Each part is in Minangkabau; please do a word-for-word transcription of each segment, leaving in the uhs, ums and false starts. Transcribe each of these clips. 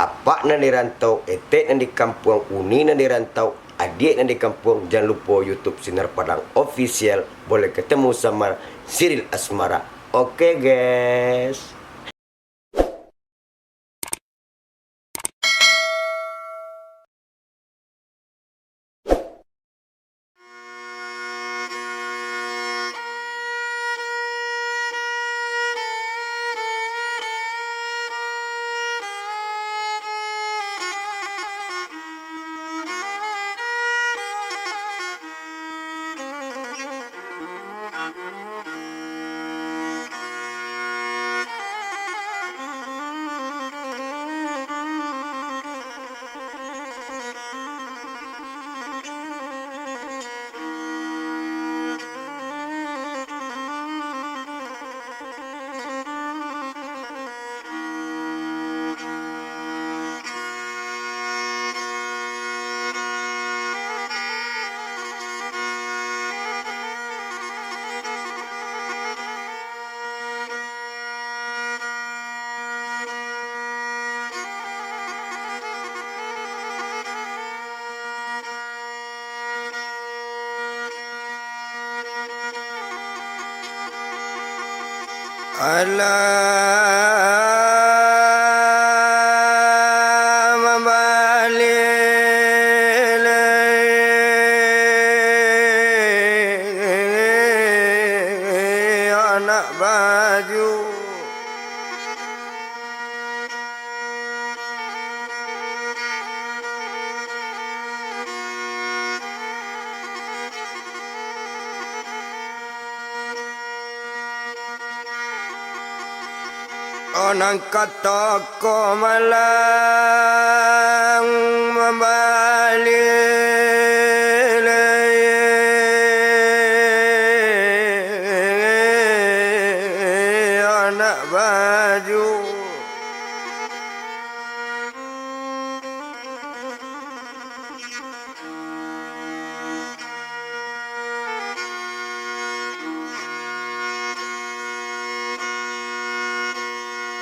Apak nan di rantau, etek nan di kampuang, uni nan di rantau, adiak nan di kampuang, jan lupo YouTube Sinar Padang Official, boleh ketemu sama Siril Asmara. Oke, guys. Alah mambali lai anak baju. Oh, nan kato ko malang mambali lai anak baju.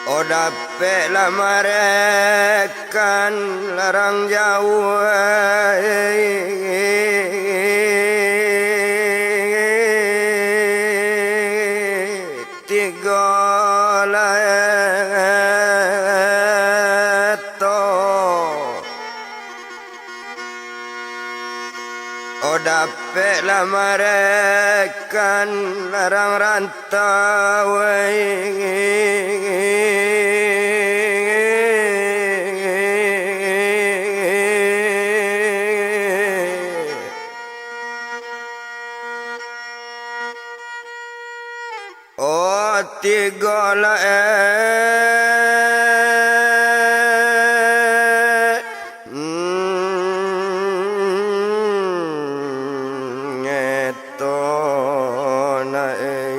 Oh, dapek lah marekan larang jauah, tigo lah eto. Oh, dapek lah marekan larang rantau. Oh, tigo lah, eh. Mm, eto nak, eh.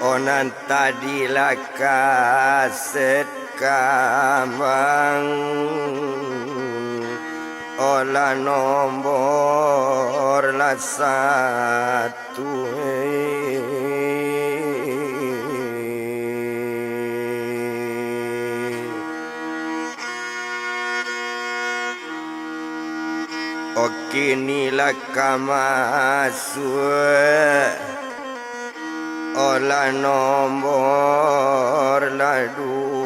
Oh, nan tadi lah kaset kambang, oh, lah nombor lah satu. Oh, kini lah ka masuak, oh, lah nombor lah duo.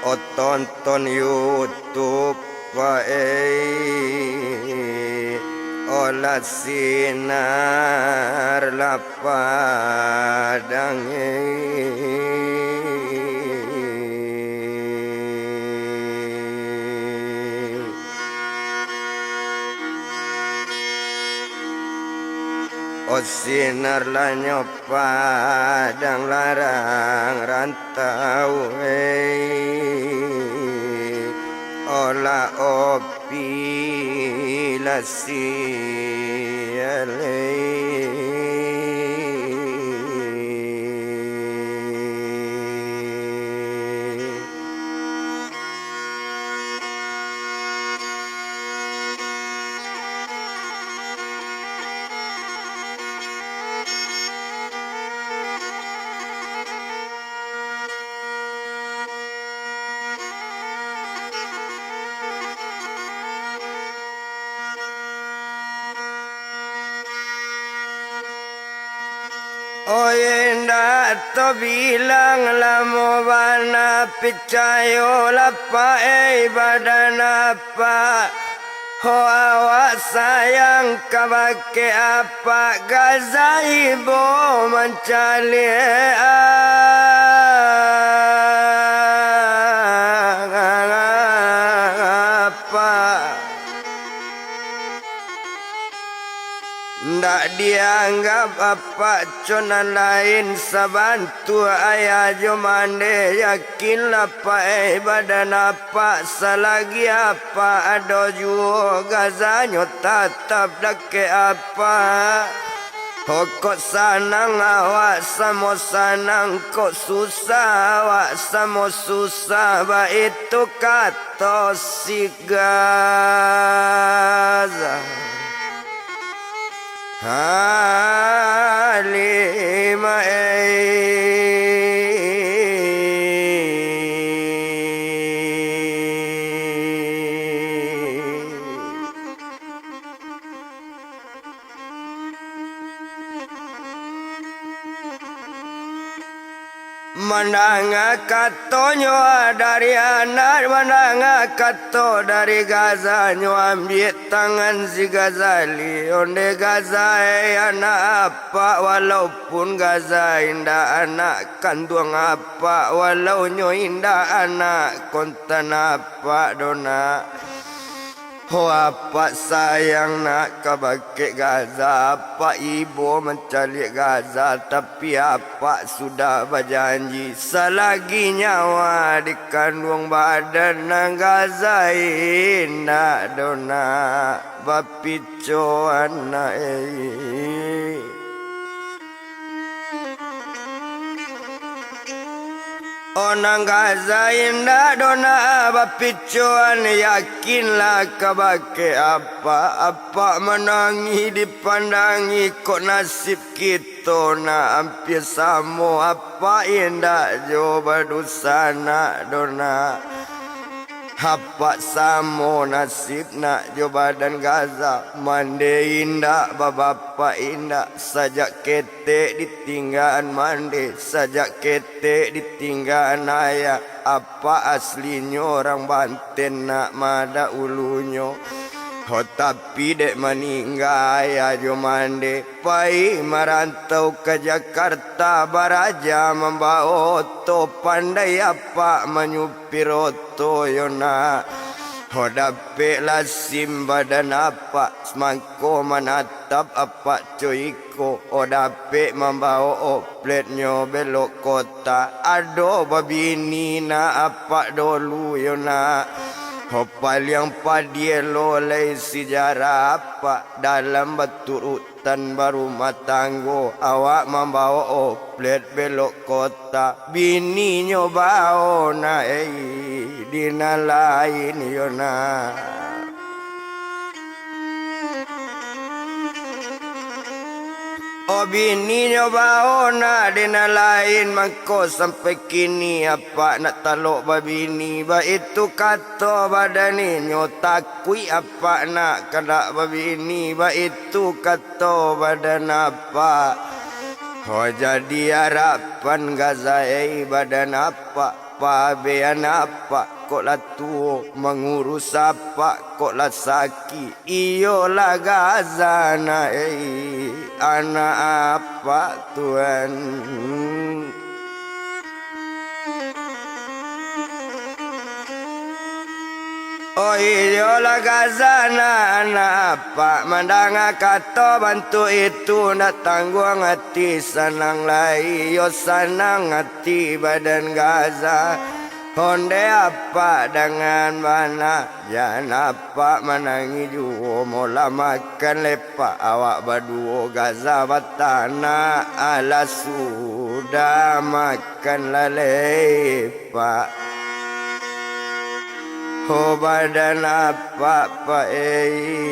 Oh, tonton YouTube pae, oh, lah Sinar lah Padang, eh. Oh, Sinar lah nyo Padang larang rantau, eh. Oh, lah Opi Kasih alai. Oih, indak tabilang lamo bana picayo lapak, ei, badan apak. Ho, awak sayang kabake apak, gaza ibo mancaliak apak. Ndak dianggap apak co nan lain, sabantuak ayah jo mande, yakinlah paeh badan apak, salagi apak ado juo gazanyo tatap dakek apak. Ho, kok sanang awak samo sanang, kok susah awak samo susah, baitu kato si Gaza. Halimah, ei. Mandanga katonyo dari anak, mandanga kato dari Gaza, nyo ambiak tangan si Gazali. Onde Gaza, ei, anak apak, walaupun Gaza indak anak kanduang apak, walau nyo indak anak kontan apak doh, nak. Ho, apak sayang nak kabake Gaza, apak ibo mancaliak Gaza, tapi apak sudah bajanji, salagi nyawa di kanduang badan nan Gaza, indak doh nak bapicoan, nak, ei. Oh, nan Gaza, indak doh nak bapicoan, yakinlah kabake apak. Apak manangih dipandangi, kok nasib kito nak ampia samo. Apak indak jo badosa nak doh nak. Apak samo nasib nak jo badan Gaza, mande indak, babapak indak, sajak ketek ditinggaan mande, sajak ketek ditinggaan ayah. Apak aslinyo urang Banten nak, madahulunyo. Ho, tapi dek maningga ayah jo mande, pai marantau ka Jakarta, baraja mambawa oto, pandai apak manyupir oto yo nak. Ho, dapeklah sim badan apak, mangko manatap apak co iko. O, dapek mambawa opletnyo belok kota. Ado babini nak apak dolu yo nak. Ho, paliang padiah lo lai sejarah apak dalam baturut tan barumah tanggo, awak mambawa oplet belok kota. Bininyo bawo nak, ei, di nan lain yo nak. O, bininyo bawo nak di nan lain, mangko sampai kini apak nak talok babini, baitu kato badan inyo, takuik apak nak kandak babini, baitu kato badan apak. Ho, jadi arapan Gaza, ei, badan apak, pabean apak kok lah tuo, mangurus apak kok lah sakik, iyolah Gaza nak, ei, anak apak Tuan. Oh iyolah Gaza nak, anak apak, mandanga kato bantuak itu, ndak tangguang ati, sanang lai yo sanang ati badan Gaza. Ondeh apak dangan bana, jan apak manangih juo, molah makan lepak awak baduo, Gaza batanak, alah sudah makan lah lepak. Ho badan apak, Pak, ei.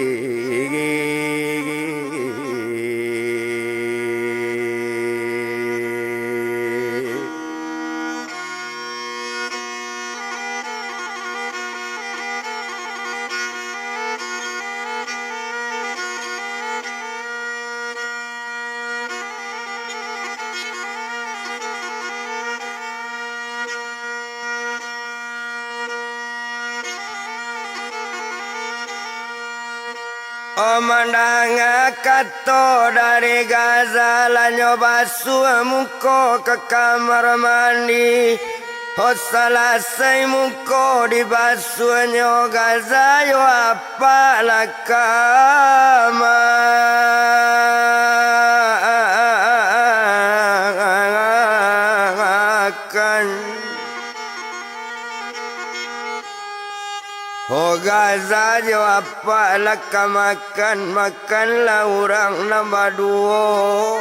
Oh, mandanga kato dari Gaza, lah nyo basuah muko ka kamar mandi. Oh, salasai muko dibasuahnyo, Gaza yo apak lah ka makan. Oh, Gaza jo apak lah ka makan, makanlah urang nan baduo.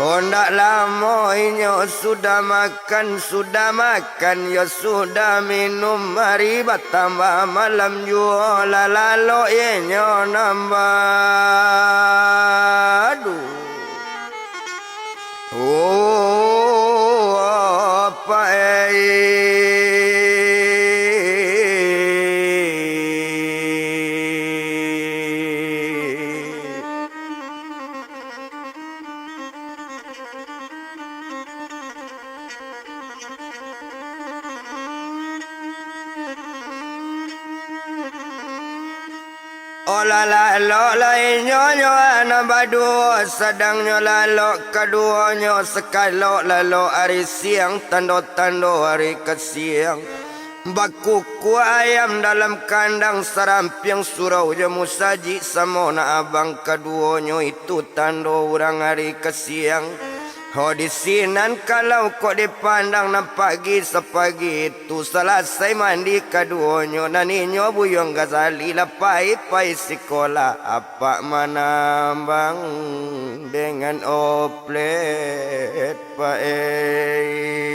Oh, ndak lamo inyo sudah makan, sudah makan yo sudah minum, ari batambah malam juo, lah lalok inyo nan baduo. Oh, apak ei. Oh, lah lalok lah inyo nyo nan baduo, sadang nyo lalok kaduonyo, sakalok lalok ari siang, tando-tando ari kasiang. Bakukuak ayam dalam kandang, sarampiang surau jo musajik samo nak abang, kaduonyo itu tando urang ari kasiang. Ho, di sinan kalau kok dipandang, nan pagi sapagi tu salasai mandi kaduonyo, nan inyo buyuang Ghazali lah pai-pai sikolah, apak manambang dengan oplet, Pak ei.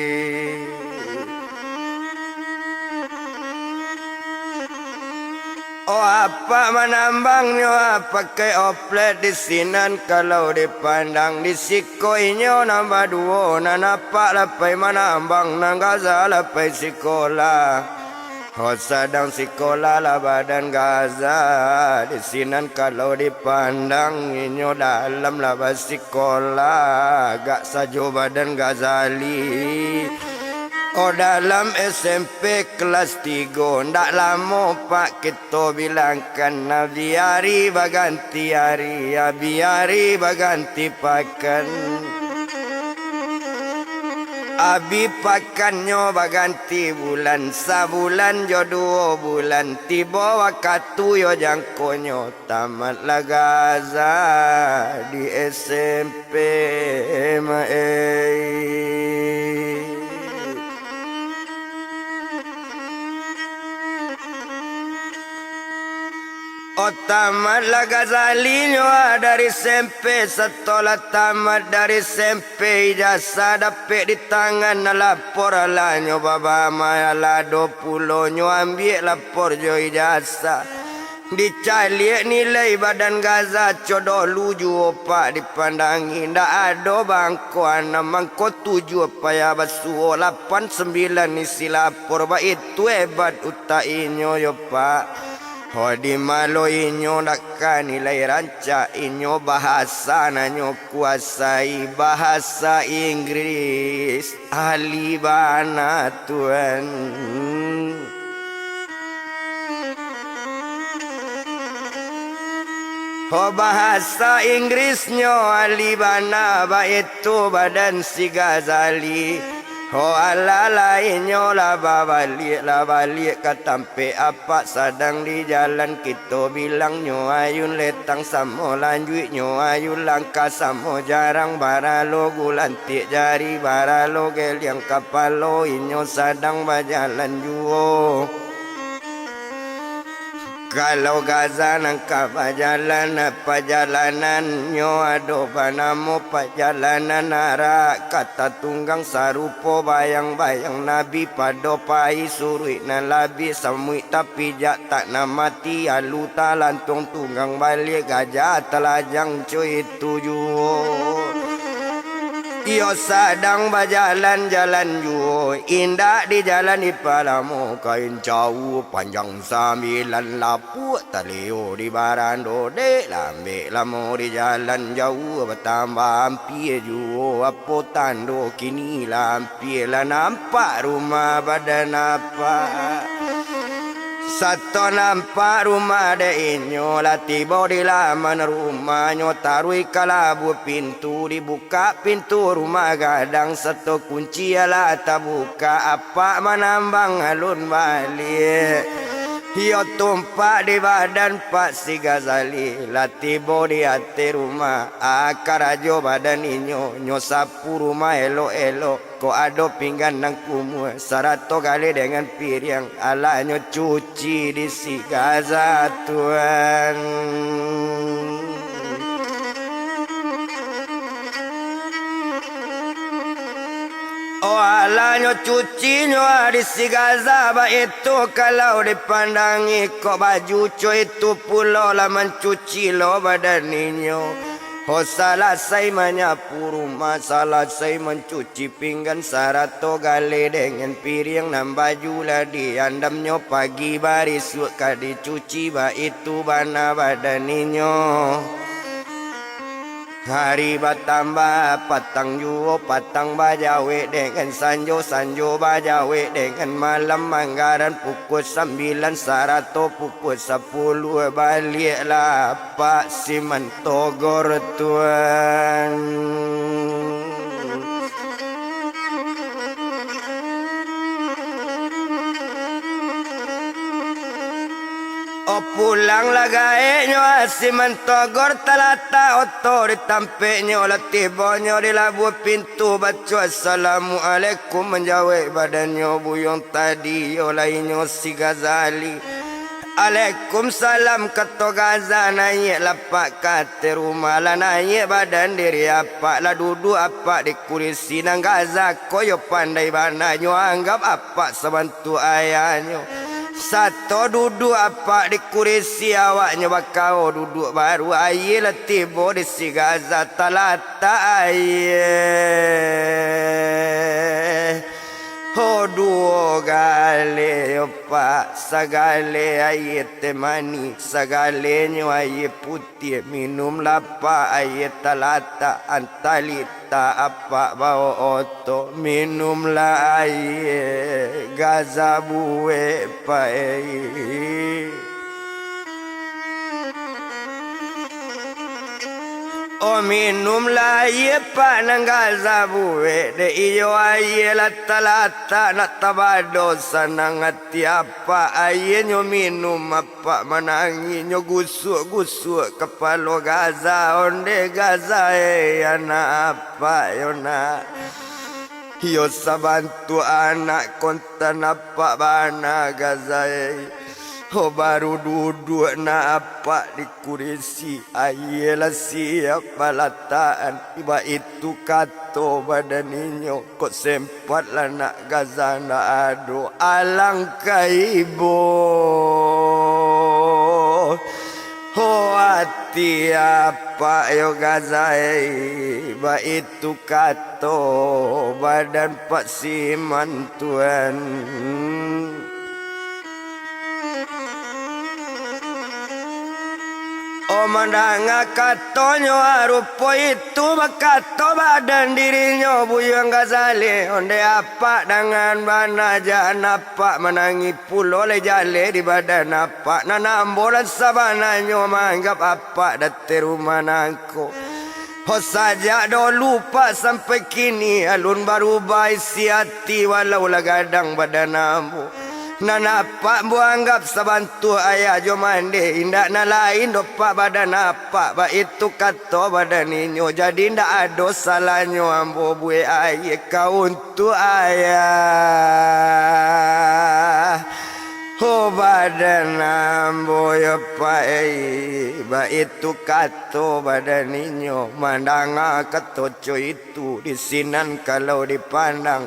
Oh, apak manambangnyo, ah, pakai oplet di sinan kalau dipandang. Di siko inyo nan baduo, nan apak lah pai manambang, nan Gaza lah pai sikolah. Oh, sadang sikolah lah badan Gaza, di sinan kalau dipandang, inyo dalam lah basikolah, agak sajo badan Ghazali. Oh, dalam S M P kelas tigo, ndak lamo, Pak, kito bilangkan, abi ari baganti ari, abi ari baganti pakan. Abi pakannyo baganti bulan, sabulan jo duo bulan, tibo wakatu yo jangkonyo, tamatlah Gaza di S M P, Mak ei. Oh, tamatlah Ghazali nyo, ah, dari S M P, satolah tamat dari S M P, ijazah dapek di tangan, lapor alah nyo babama, alah ado pulo nyo ambiak lapor jo ijazah. Dicaliak nilai badan Gaza, codolu juo, Pak, dipandangi, ndak ado bangko anam, mangko tujuah payah basuo, lapan sambilan isi lapor, baitu hebat utak inyo yo, Pak. Ho, di malo inyo ndak ka nilai rancak, inyo bahasa nan nyo kuasai, bahasa Inggris, ahli bana, Tuan. Ho, bahasa Inggrisnyo ahli bana, baitu badan si Ghazali. Ho alah, lah inyo lah babaliak, lah baliak ka tampek apak. Sadang di jalan kito bilang, nyo ayun letang samo lanjuik, nyo ayun langkah samo jarang, baralo gulantiak jari, baralo geliang kapalo, inyo sadang bajalan juo. Kalau Gaza nan ka bajalan, pajalanannyo ado banamo pajalanan arak, ka tatunggang sarupo bayang-bayang Nabi, pado pai suruik nan labiah, samuik tapijak tak nan mati, alu talantuang tunggang baliak, gajah talajang co itu juo. Iyo sadang bajalan-jalan juo, indak di jalan dipalamo, kain cau panjang sambilan lapuak, talio di barando, dek lambek lamo di jalan jauah, batambah ampia juo, apo tando kini lah ampia lah nampak rumah badan apak. Sato nampak rumah dek inyo, lah tibo di laman rumahnyo, taruih ka labuah pintu, dibukak pintu rumah gadang, sato kunci alah tabukak, apak manambang alun baliak. Iyo tumpak di badan Pak Si Gazali, lah tibo di ateh rumah, a karajo badan inyo, nyo sapu rumah elok-elok. Kok ado pinggan nan kumuah, sarato galeh dengan piriang, alah nyo cuci di si Gaza, Tuan. Oh, alah nyo cuci nyo di si Gaza, baitu kalau dipandangi, kok baju co itu pulo lah mancuci lo badan inyo. Ho salasai manyapu rumah, salasai mancuci pinggan sarato galeh dengan piriang, nan baju lah diandamnyo pagi barisuak ka dicuci, baitu bana badan inyo. Hari batambah, patang juo, patang bajawek dengan sanjo, sanjo bajawek dengan malam, anggaran pukua sambilan sarato pukua sapuluah baliaklah Pak Siman Togor, Tuan. Oh, pulanglah gaeknyo, ah, Siman Togor, talatak oto di tampeknyo, lah tibonyo di labuah pintu, baco assalamualaikum, manjawek badannyo buyuang tadi, iyo lah inyo si Gazali. "Alaikumsalam," kato Gaza, naiaklah Pak ka ateh rumah, lah naiak badan diri apak, lah duduak apak di kurisi nan Gaza ko yo pandai bana nyo anggap apak sabantuak ayahnyo. Sato duduak apak di kurisi, awaknyo bakao duduak baru, aia lah tibo di si Gaza, talatak aia. Ho duo galeh yo Pak, sagaleh aia teh manih, sagalehnyo aia putiah, minumlah Pak aia talatak, antalitak apak bao oto, minumlah aia Gaza buek Pak ei. Oh, minumlah aia Pak nan Gaza buek, dek iyo aia lah talatak nak tabado sanang ati apak, aia nyo minum apak manangih, nyo gusuak-gusuak kapalo Gaza, onde Gaza ei, anak apak yo nak. Iyo sabantuak anak kontan apak bana Gaza ei. Ho baru duduak nak apak di kurisi, aia lah siap balatakan, baitu kato badan inyo, kok sempat lah nak Gaza ndak ado, alangkah ibo ho ati apak yo Gaza ei, baitu kato badan Pak Siman Tuan. Oh, mandanga katonyo, ah, rupo itu bakato badan dirinyo, buyuang Gazali, onde apak dangan bana jan apak manangih pulo lai jaleh di badan apak, nan ambo lah sabananyo maanggap apak dateh rumah nangko. Ho sajak dolu, Pak, sampai kini, alun barubah isi ati, walau lah gadang badan ambo. Nan apak ambo anggap sabantuak ayah jo mande, indak nan lain doh, Pak, badan apak, baitu kato badan inyo. Jadi, indak ado salahnyo ambo buek aia ka untuak ayah. Ho badan ambo yo, Pak, ei, baitu kato badan inyo. Mandanga kato co itu, di sinan kalau dipandang,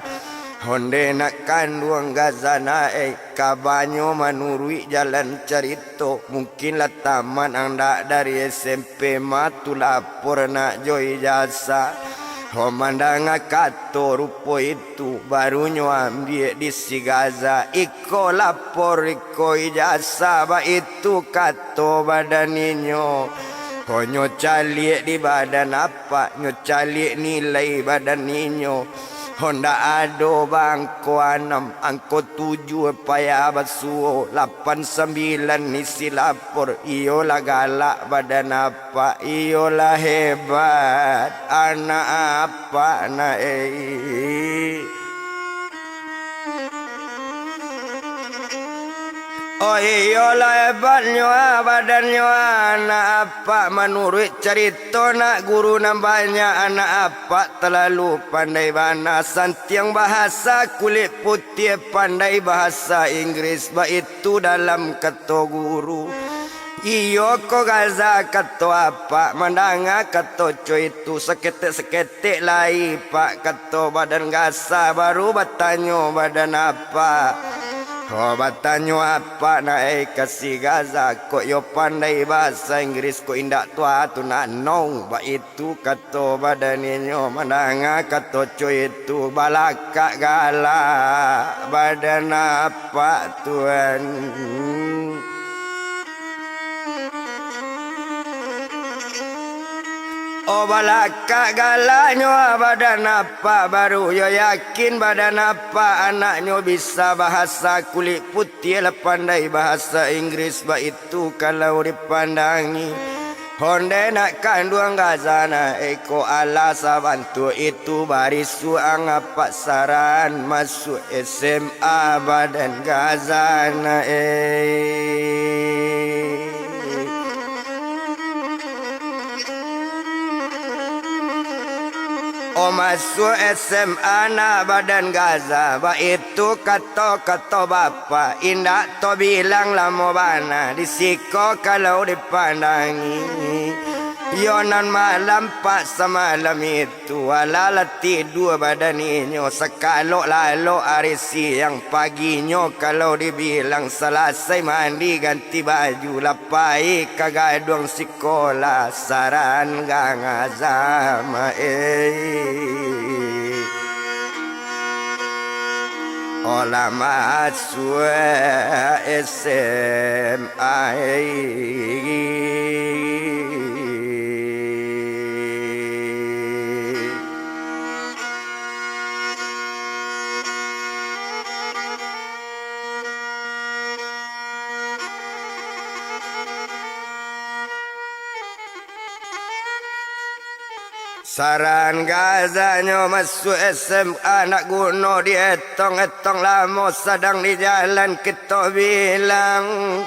onde nak kanduang Gaza na, ei, kabanyo manuruik jalan carito. Mungkin lah tamat andak dari S M P mah tu lapor nak jo ijazah. Ho mandanga kato rupo itu, barunyo ambiak di si Gaza. Iko lapor, iko ijazah, baitu kato badan inyo. Ho nyo caliak di badan apak, nyo caliak nilai badan inyo. Ho ndak ado ba angko anam, angko tujuah payah basuo, lapan sambilan isi lapor, iyolah galak badan apak, iyolah hebat anak apak na, ei. Oh, iyolah hebatnyo, ah, badannyo, ah, anak apak, manuruik carito nak guru nan banyak, anak apak talalu pandai bana, santiang bahasa kulik putiah, pandai bahasa Inggris, baitu dalam kato guru. Iyo ko Gaza, kato apak, mandanga kato co itu, saketek-saketek lai, Pak, kato badan Gaza, baru batanyo badan apak. Oh, batanyo apak na, ei, ka si Gaza, kok iyo pandai bahasa Inggris, kok indak tu, ah, tu nak nong, baitu kato badan inyo. Mandanga kato co itu, balakak galak badan apak, Tuan. Oh, balakak galaknyo badan apak, baru yo yakin badan apak, anaknyo bisa bahasa kulik putiah, lah pandai bahasa Inggris, baitu kalau dipandangi. Onde nak kanduang Gaza na, iko alah sabantuak itu, barisuang apak saran masuak S M A badan Gaza na, ei. Oh, masuak S M A nak badan Gaza, baitu kato-kato bapak, indak tabilang lamo bana, di siko kalau dipandangi. Yo nan malam, Pak, samalam itu, alah lah tidua badan inyo, sakalok lalok ari siang, paginyo kalau dibilang salasai mandi ganti baju, lah pai ka gaduang sikolah, saran Gaza ma, ei. Oh, lah masuak S M A, ei. Saran Gaza nyo masuak S M A, ndak guno dietong-etong lamo, sadang di jalan kito bilang.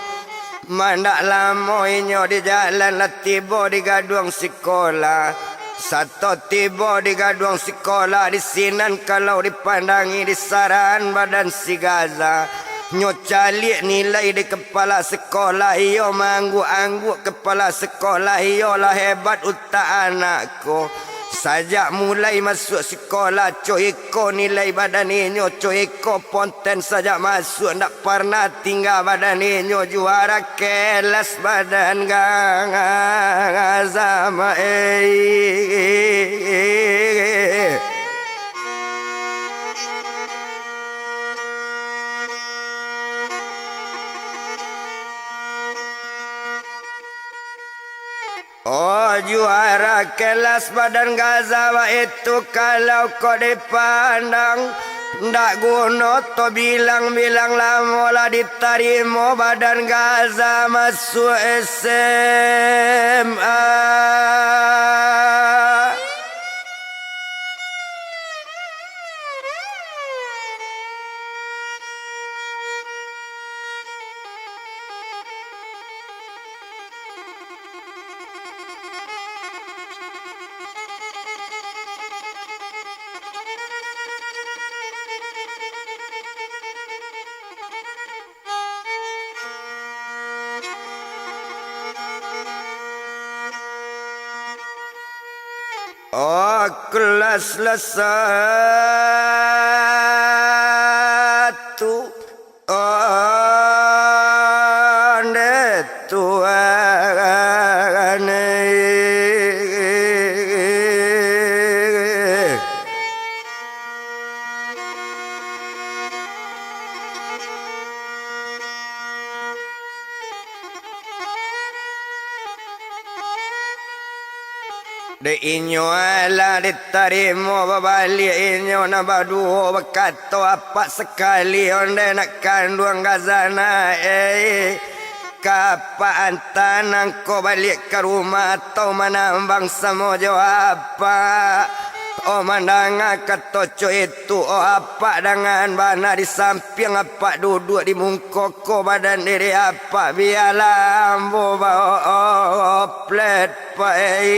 Mandak lamo inyo di jalan, lah tibo di gaduang sikolah. Sato tibo di gaduang sikolah, di sinan kalau dipandangi, di saran badan si Gaza. Nyo caliak nilai di kepala sikolah, iyo maangguk-angguk kepala sikolah, iyolah hebat utak anak ko. Sajak mulai masuak sikolah, co iko nilai badan inyo, co iko ponten sajak masuak, ndak parnah tingga badan inyo, juara kelas badan Gaza ma, ei. Oh, juara kelas badan Gaza, baitu kalau kok dipandang, ndak guno to bilang-bilang, lamo lah ditarimo badan Gaza masuak S M A. Oh, kelas lah satu. Oh, nde tuan. Dek inyo alah ditarimo babaliak inyo nan baduo, bakato apak sakali, ondeh nak kanduang gazana, eh, ka apak anta nangko baliak ka rumah atau manambang samo jo apak. Oh, mandanga kato co itu, oh, apak dangan bana di sampiang apak duduak di mungko ko badan diri apak, bialah ambo baoplet pai.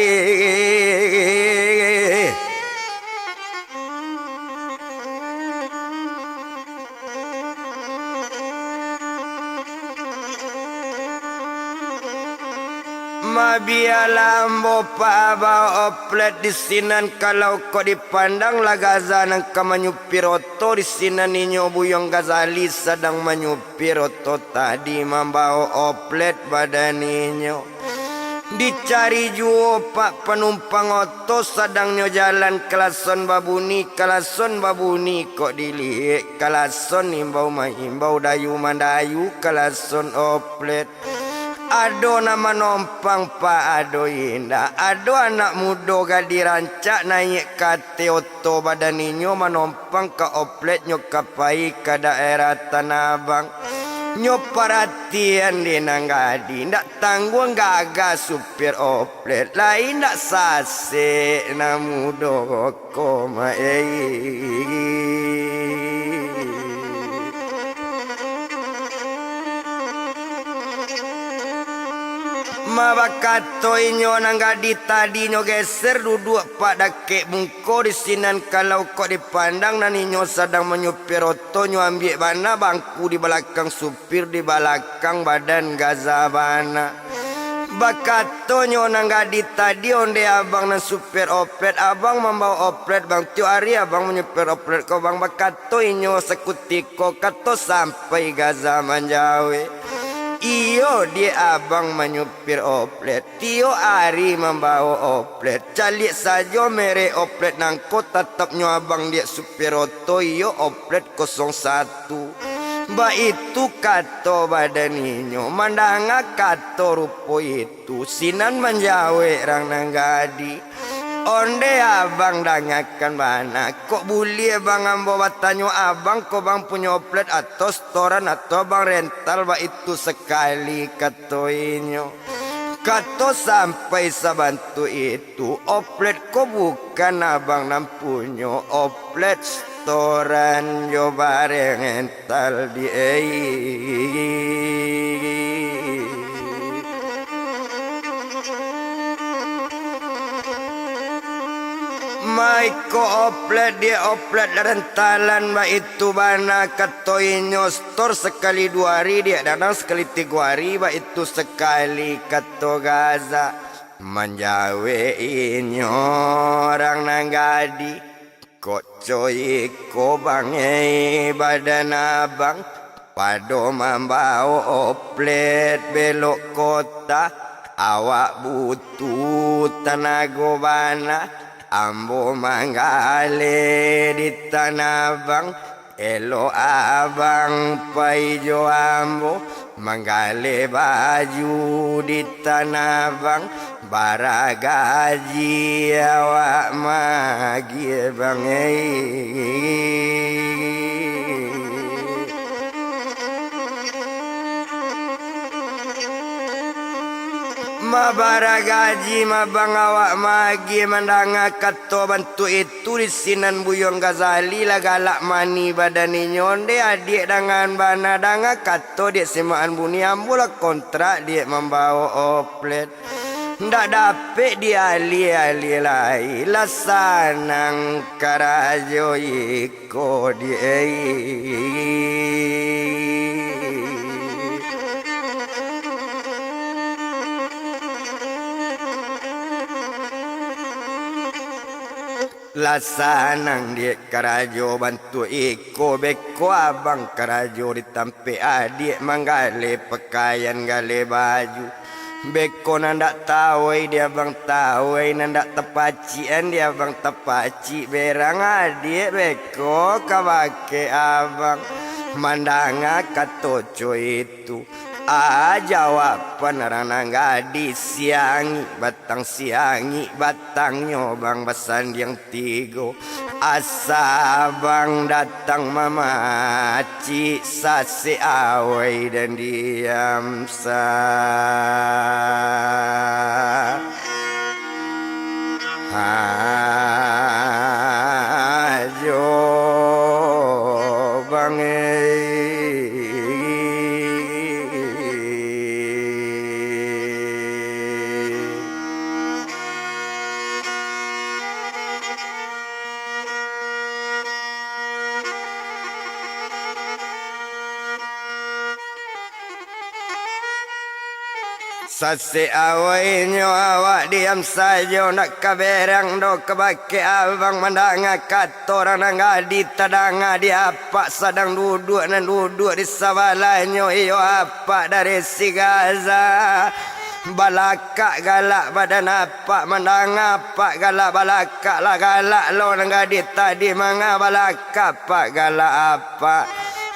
Mabialah ambo pa baoplet di sinan, kalau kok dipandang lah gaza nan ka manyupir oto di sinan inyo Buyuang Gazali sadang manyupir oto tadi mambaok oplet badan inyo. Dicari juo pak panumpang oto, sadangnyo jalan kalason babuni, kalason babuni kok diliek, kalason imbau maimbau, dayu mandayu, kalason oplet. Ado nan manompang pak, ado indak, ado anak mudo gadih rancak naiak ka ateh oto badan inyo manompang ka oplet nyo ka pai ka daerah Tanah Abang. Nyo paratian dek nan gadih, ndak tangguang gagah supir oplet, lai ndak sasek nan mudo ko ma-, ei. Ma bakato inyo nan gadih tadi, nyo geser duduak pak dakek mungko di sinan, kalau kok dipandang nan inyo sadang manyupir oto, nyo ambiak bana bangku di balakang supir, di balakang badan gaza bana. Bakatonyo nan gadih tadi, ondeh abang nan supir oplet, abang mambaok oplet bang, tiok ari abang manyupir oplet ko bang, bakato inyo sakutiko, kato sampai gaza manjawek. Iyo, diak abang manyupir oplet, tiok ari mambaok oplet, caliak sajo merek oplet nangko, tatapnyo abang diak supir oto, iyo oplet kosong satu. Baitu kato badan inyo, mandanga kato rupo itu, sinan manjawek rang nan gadih. Ondeh abang dangakan bana, kok buliah bang ambo batanyo, abang ko bang punyo oplet atau setoran atau bang rental, baitu sakali kato inyo. Kato sampai sabantuk itu, oplet ko bukan abang nan punyo, oplet setoran jo bareng rental di ei. Maiko oplet diak oplet rentalan, baitu bana kato inyo, setor sakali duo ari, diak danang sakali tigo ari, baitu sakali kato gaza. Manjawek inyo rang nan gadih, kok co iko bang ei badan abang, pado mambaok oplet belok kota, awak butuh tanago bana, ambo manggaleh di Tanah Abang. Elok abang pai jo ambo, manggaleh baju di Tanah Abang, bara gaji awak magiah bang ei. Ma bara gaji ma bang awak magiah, mandanga kato bantuak itu. Tu di sinan Buyuang Gazali lah galak mani badan inyo, ondeh adiak dangan bana, danga kato diak simakan bunyi, ambo lah kontrak diak mambaok oplet. Ndak dapek dialiah-aliah lai, lah sanang karajo iko diak ei. Lah sanang diak karajo bantuak iko, beko abang karajo di tampek adiak, manggaleh pakaian, galeh baju. Beko nan dak tawai di abang tawai, nan dak tapacikan di abang tapacik, berang adiak beko ka bakeh abang. Mandanga kato co itu, a jawaban urang nan gadih, siangik batang siangik, batangnyo bang basandiang tigo. Asa bang datang mamacik, sasek awai dan diam sa. Ajo bang eh. Sasek awai nyo awak diam sajo, ndak ka berang doh ka bakeh abang mandanga kato urang nan gadih, tadanga di apak sadang duduak, nan duduak di sabalahnyo iyo apak dari si Gaza. Balakak galak badan apak, mandanga apak galak, balakak lah galak lo nan gadih tadi, manga balakak apak galak apak.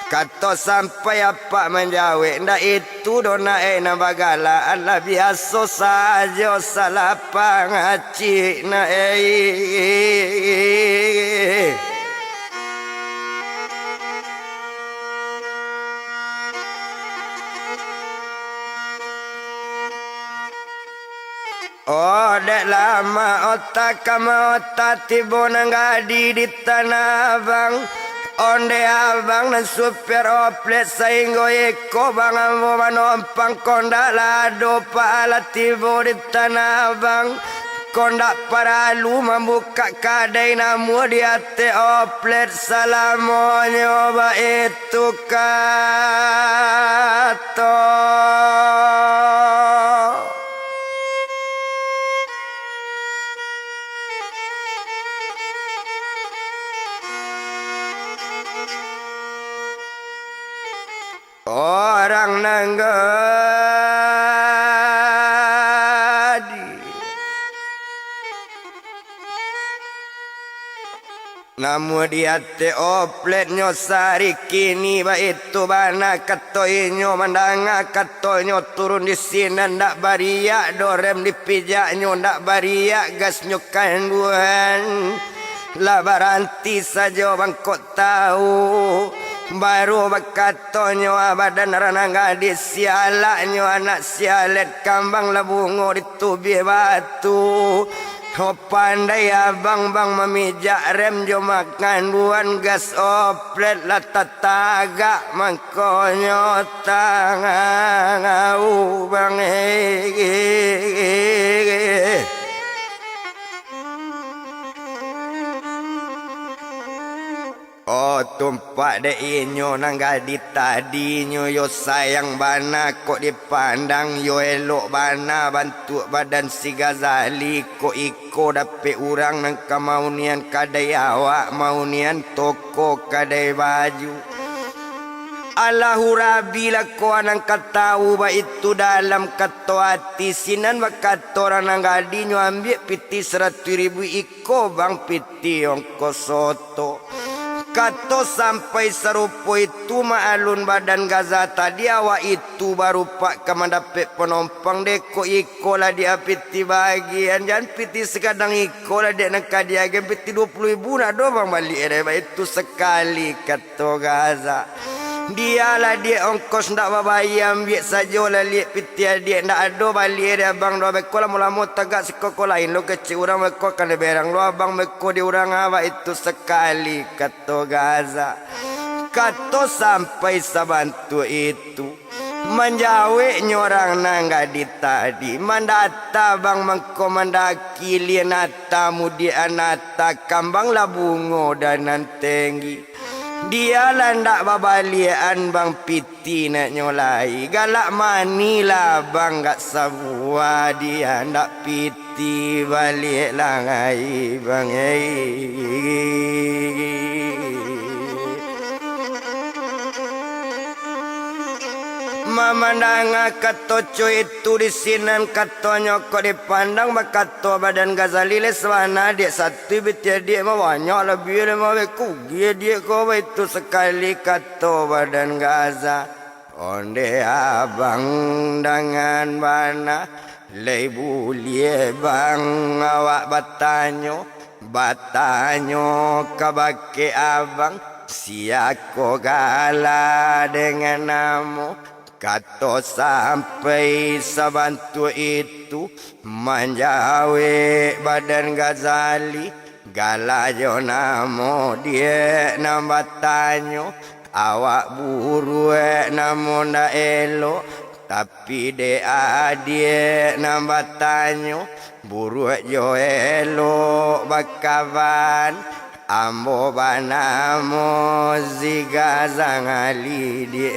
Kato sampai apak manjawek, ndak itu doh nak eh nan bagalak, alah biaso sajo salah pangacik nak eh. Oh, dek lama ota ka maota tibo nan gadih di tanah abang. Onde abang nan supir oplet sainggo iko bang ambo manompang kondak lado paala tibo di tanah abang. Kondak paralu mambukak kadai namuah di ateh oplet salamonyo baitu kato. Urang nan gadih. Namuah di ateh opletnyo sari kini baitu bana kato inyo, mandanga katonyo turun di sinan, ndak bariak doh rem dipijaknyo, ndak bariak gasnyo kanduan. Lah baranti sajo bangkok tahu, baru bakatonyo, ah, badan ranang gadih, sialaknyo anak sialet kambang lah bungo di tubih batu. Ho pandai abang bang mamijak rem jo makanduan gas oplet lah tatagak mangkonyo tangau bang. Oh, tumpak dek inyo nan gadih tadinyo, yo sayang bana kok dipandang, yo elok bana bantuak badan si Ghazali, kok iko dapek urang nan ka maunian kadai awak, maunian toko kadai baju. Allahu Rabbi lah ko nan ka tahu, baitu dalam kato ati, sinan bakato urang nan gadih, nyo ambiak pitih saratuih ribu, iko bang pitih ongkos oto. Kato sampai sarupo itu, maklun badan Gaza tadi, awak itu barupak ka mandapek panompang, dek kok iko lah diapiti bagian, jan pitih sakadang iko lah dek nan ka diagian, pitih duo puluah ribu nak doh bang baliak dek, baitu sakali kato Gaza. Dialah diak ongkos ndak babayia, ambiak sajo lah liak pitih adiak, ndak ado baliak dek abang doh, beko lamo-lamo tagak siko ko lain lo kecek urang, beko kan berang lo abang, beko di urang awak itu sakali kato Gaza. Kato sampai sabantuak itu. Manjaweknyo urang nan gadih tadi, mandata bang mangko mandaki, lian ata mudiak anata, kambang lah bungo dan nan tenggi. Dialah ndak babaliakan bang pitih naknyo lai, galak manih lah bang gak sabuah, dia ndak pitih. Ti baliak lai, Bang, ei. Mamandanga kato co itu di sinan, katonyo kok dipandang bakato badan Ghazali lai sabana, diak satu bitiak diak mah banyak labiah lai mah, bekugiah diak ko baitu sakali kato badan Gaza. Onde abang dangan bana, lai buliah bang awak batanyo, batanyo kabake abang, siako gala dangan namo, kato sampai sabantuak itu, manjawek badan Ghazali, gala jo namo diak nan batanyo, awak buruak namo ndak elok, tapi dek adiak nan batanyo, buruak jo elok bakaban, ambo banamo Ziga Zangali di.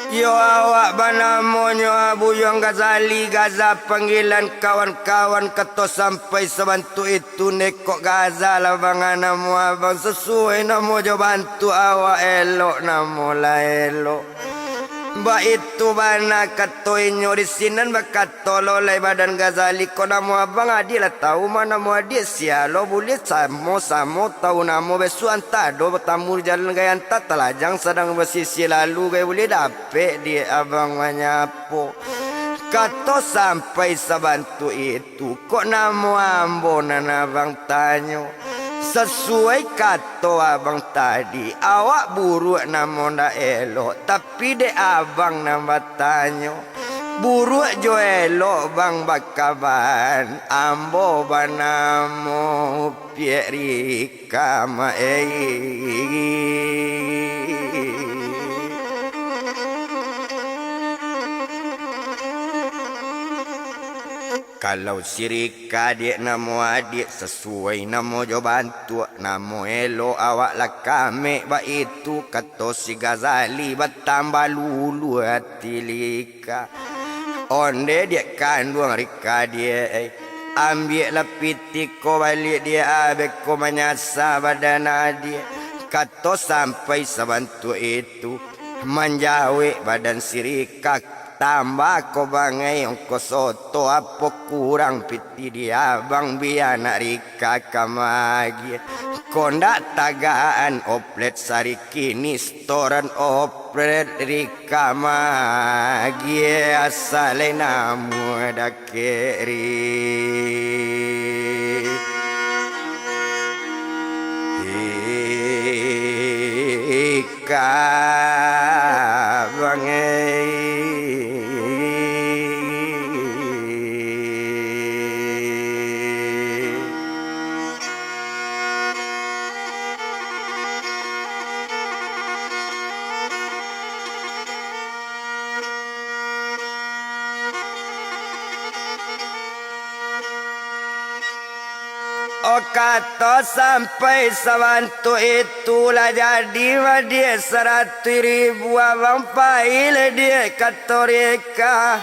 Iyo awak banamonyo Abuyuang Ghazali, Gaza panggilan kawan-kawan, kato sampai sabantuak itu, ndeh kok Gaza lah bang namo abang, sasuai namo jo bantuak awak, elok namo lah elok. Baitu bana kato inyo di sinan bakato, Tololai badan Ghazali, kok namo abang adiak lah tahu mah namo adiak, sia lo buliah samo-samo tahu namo, bisuak antah ado batamu di jalan, gaya antah talajang sadang basisiah lalu, gaya buliah dapek diak abang manyapo. Kato sampai sabantuak itu, kok namo ambo nan abang tanyo. Sasuai kato abang tadi, awak buruak namo ndak elok, tapi dek abang nan batanyo. Buruak jo elok bang bakaban, ambo banamo Piak Rika ma ei. Kalau si Rika diak namo adiak, sasuai namo jo bantuak, namo elok awak lah kamek, baitu kato si Ghazali batambah luluah ati Rika. Onde diak kanduang Rika diak, eh. Ambiaklah pitih ko baliak diak, ah, beko manyasa badan adiak. Kato sampai sabantuak itu, manjawek badan si Rika, tambah ko bangai ongko soto, apo kurang pitih di abang, bia nak Rika ka maagiah. Kok ndak tagaan oplet sarikini, setoran oplet Rika maagiah, asa lai namuah dakek Rika. Ka bangai. Oh, kato sampai sabantuak itu lah jadi mah diak saratuih ribu, abang pai lah diak kato Rika.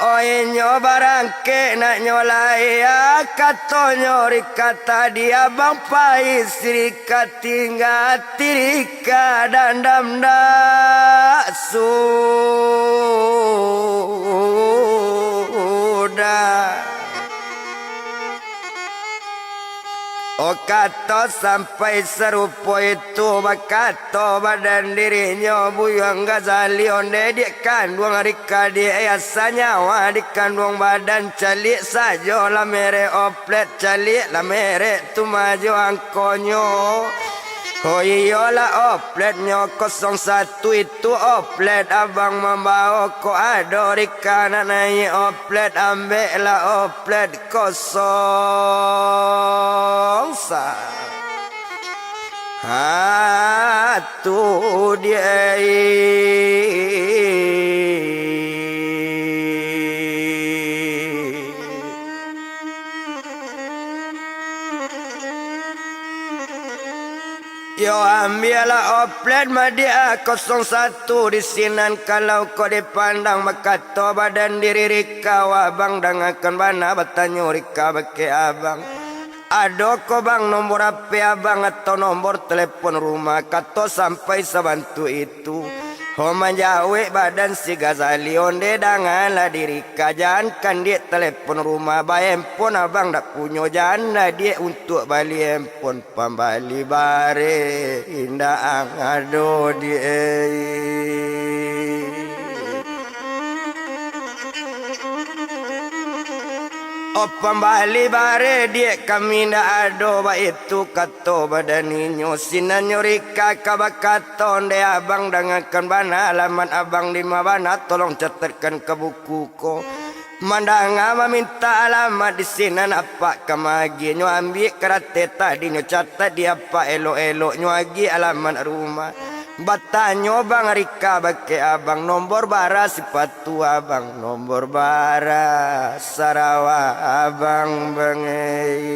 Oh, inyo barangkek nak nyo lai, ah, katonyo Rika tadi, abang pai si Rika tingga, ati Rika dandam ndak sudah. Oh, kato sampai sarupo itu, bakato badan dirinyo Buyuang Ghazali, onde diak kanduang Rika diak, asa nyawa dikanduang badan, caliak sajo lah merek oplet, caliak lah merek tu majo angkonyo. Oh iyolah, opletnyo kosong satu itu, oplet abang mambao, kok ado Rika nak naiak oplet, ambeklah oplet kosong satu diak. Yo, ambiaklah oplet madiak kosong satu di sinan, kalau kok dipandang bakato badan diri Rika, wah abang dangakan bana batanyo Rika bakeh abang. Ado ko bang nombor H P abang atau nombor telepon rumah, kato sampai sabantuk itu. Ho manjawek badan si Gazali, onde danganlah diri ka, jankan diak telepon rumah, baempon abang dak punyo, jan lah diak untuak bali empon, pambali bare indak ang ado diak. O pambali bare diak kami ndak ado, baitu kato badan inyo. Sinannyo Rika ka bakato, nde abang dangakan bana, alamat abang dima bana, tolong catatkan ka buku ko. Mandanga maminta alamat di sinan apak ka maagiah, nyo ambiak karateh tadi nyo catat di apak elok-elok, nyo agiah alamat rumah. Batanyo bang Rika bakeh abang, nombor bara sipatu abang, nombor bara sarawa abang bang ei.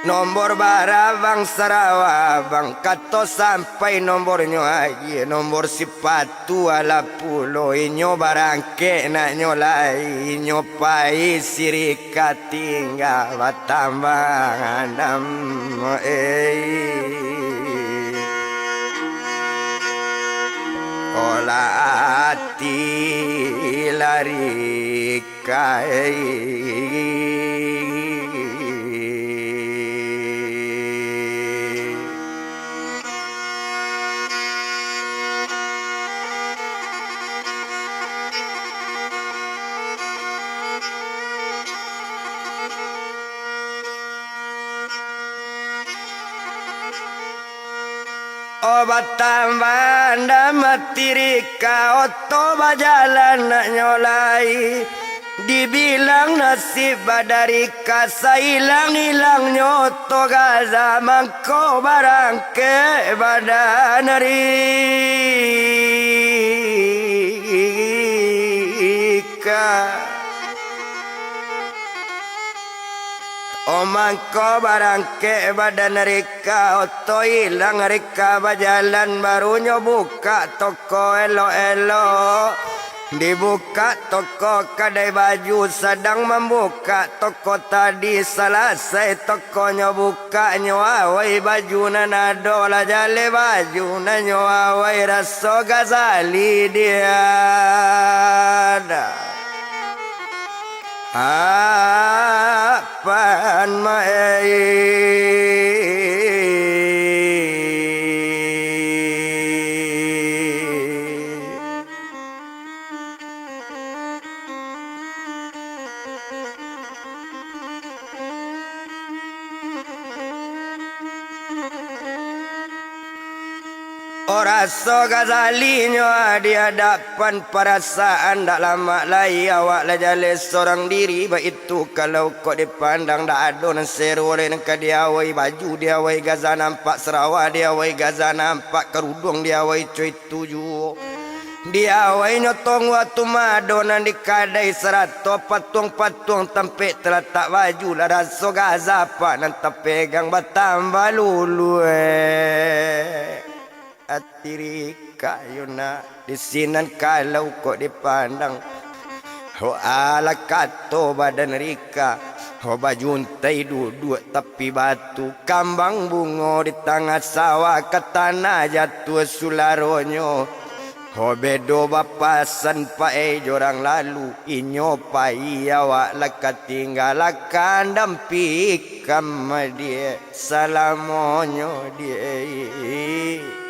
Nombor bara bang sarawa abang, kato sampai nombornyo agiah, nombor sipatu alah pulo, inyo barangkek nak nyo lai, inyo pai sirika tingga batambang andam ei. Olah ati lari ka ei. O batambah andam ati Rika, oto bajalan nak nyo lai. Dibilang nasib badan Rika, sailang-ilangnyo oto Gaza, mangko barangkek badan Rika. O mangko barangkek badan Rika, oto ilang Rika bajalan, baru nyo bukak toko elok-elok. Dibukak toko kadai baju, sadang mambukak toko tadi, salasai tokonyo bukak, nyo awai baju nan ado, lah jaleh baju nan nyo awai, raso Gazali diak. Apan maei. O raso Gazali nyo di adapan parasaan, dak lamak lai awak lah jaleh sorang diri, baitu kalau kok dipandang dak ado nan sero lai, nan ka diawai baju diawai Gaza nampak, sarawa diawai Gaza nampak, karuduang diawai co itu juo. Diawai nyo tongua tumado nan di kadai, sarato patuang-patuang tampek talatak baju, lah raso Gaza apak nan tapegang, batambah lulueh ati Rika yo nak. Di sinan kalau kok dipandang, ho alah kato badan Rika, ho bajuntai duduak tapi batu, kambang bungo di tangah sawah, ka tanah jatuah sularonyo. Ho bedo bapasan paai jo urang lalu, inyo pai awak lah ka tingga, lah ka andam pikam diak salamonyo diak.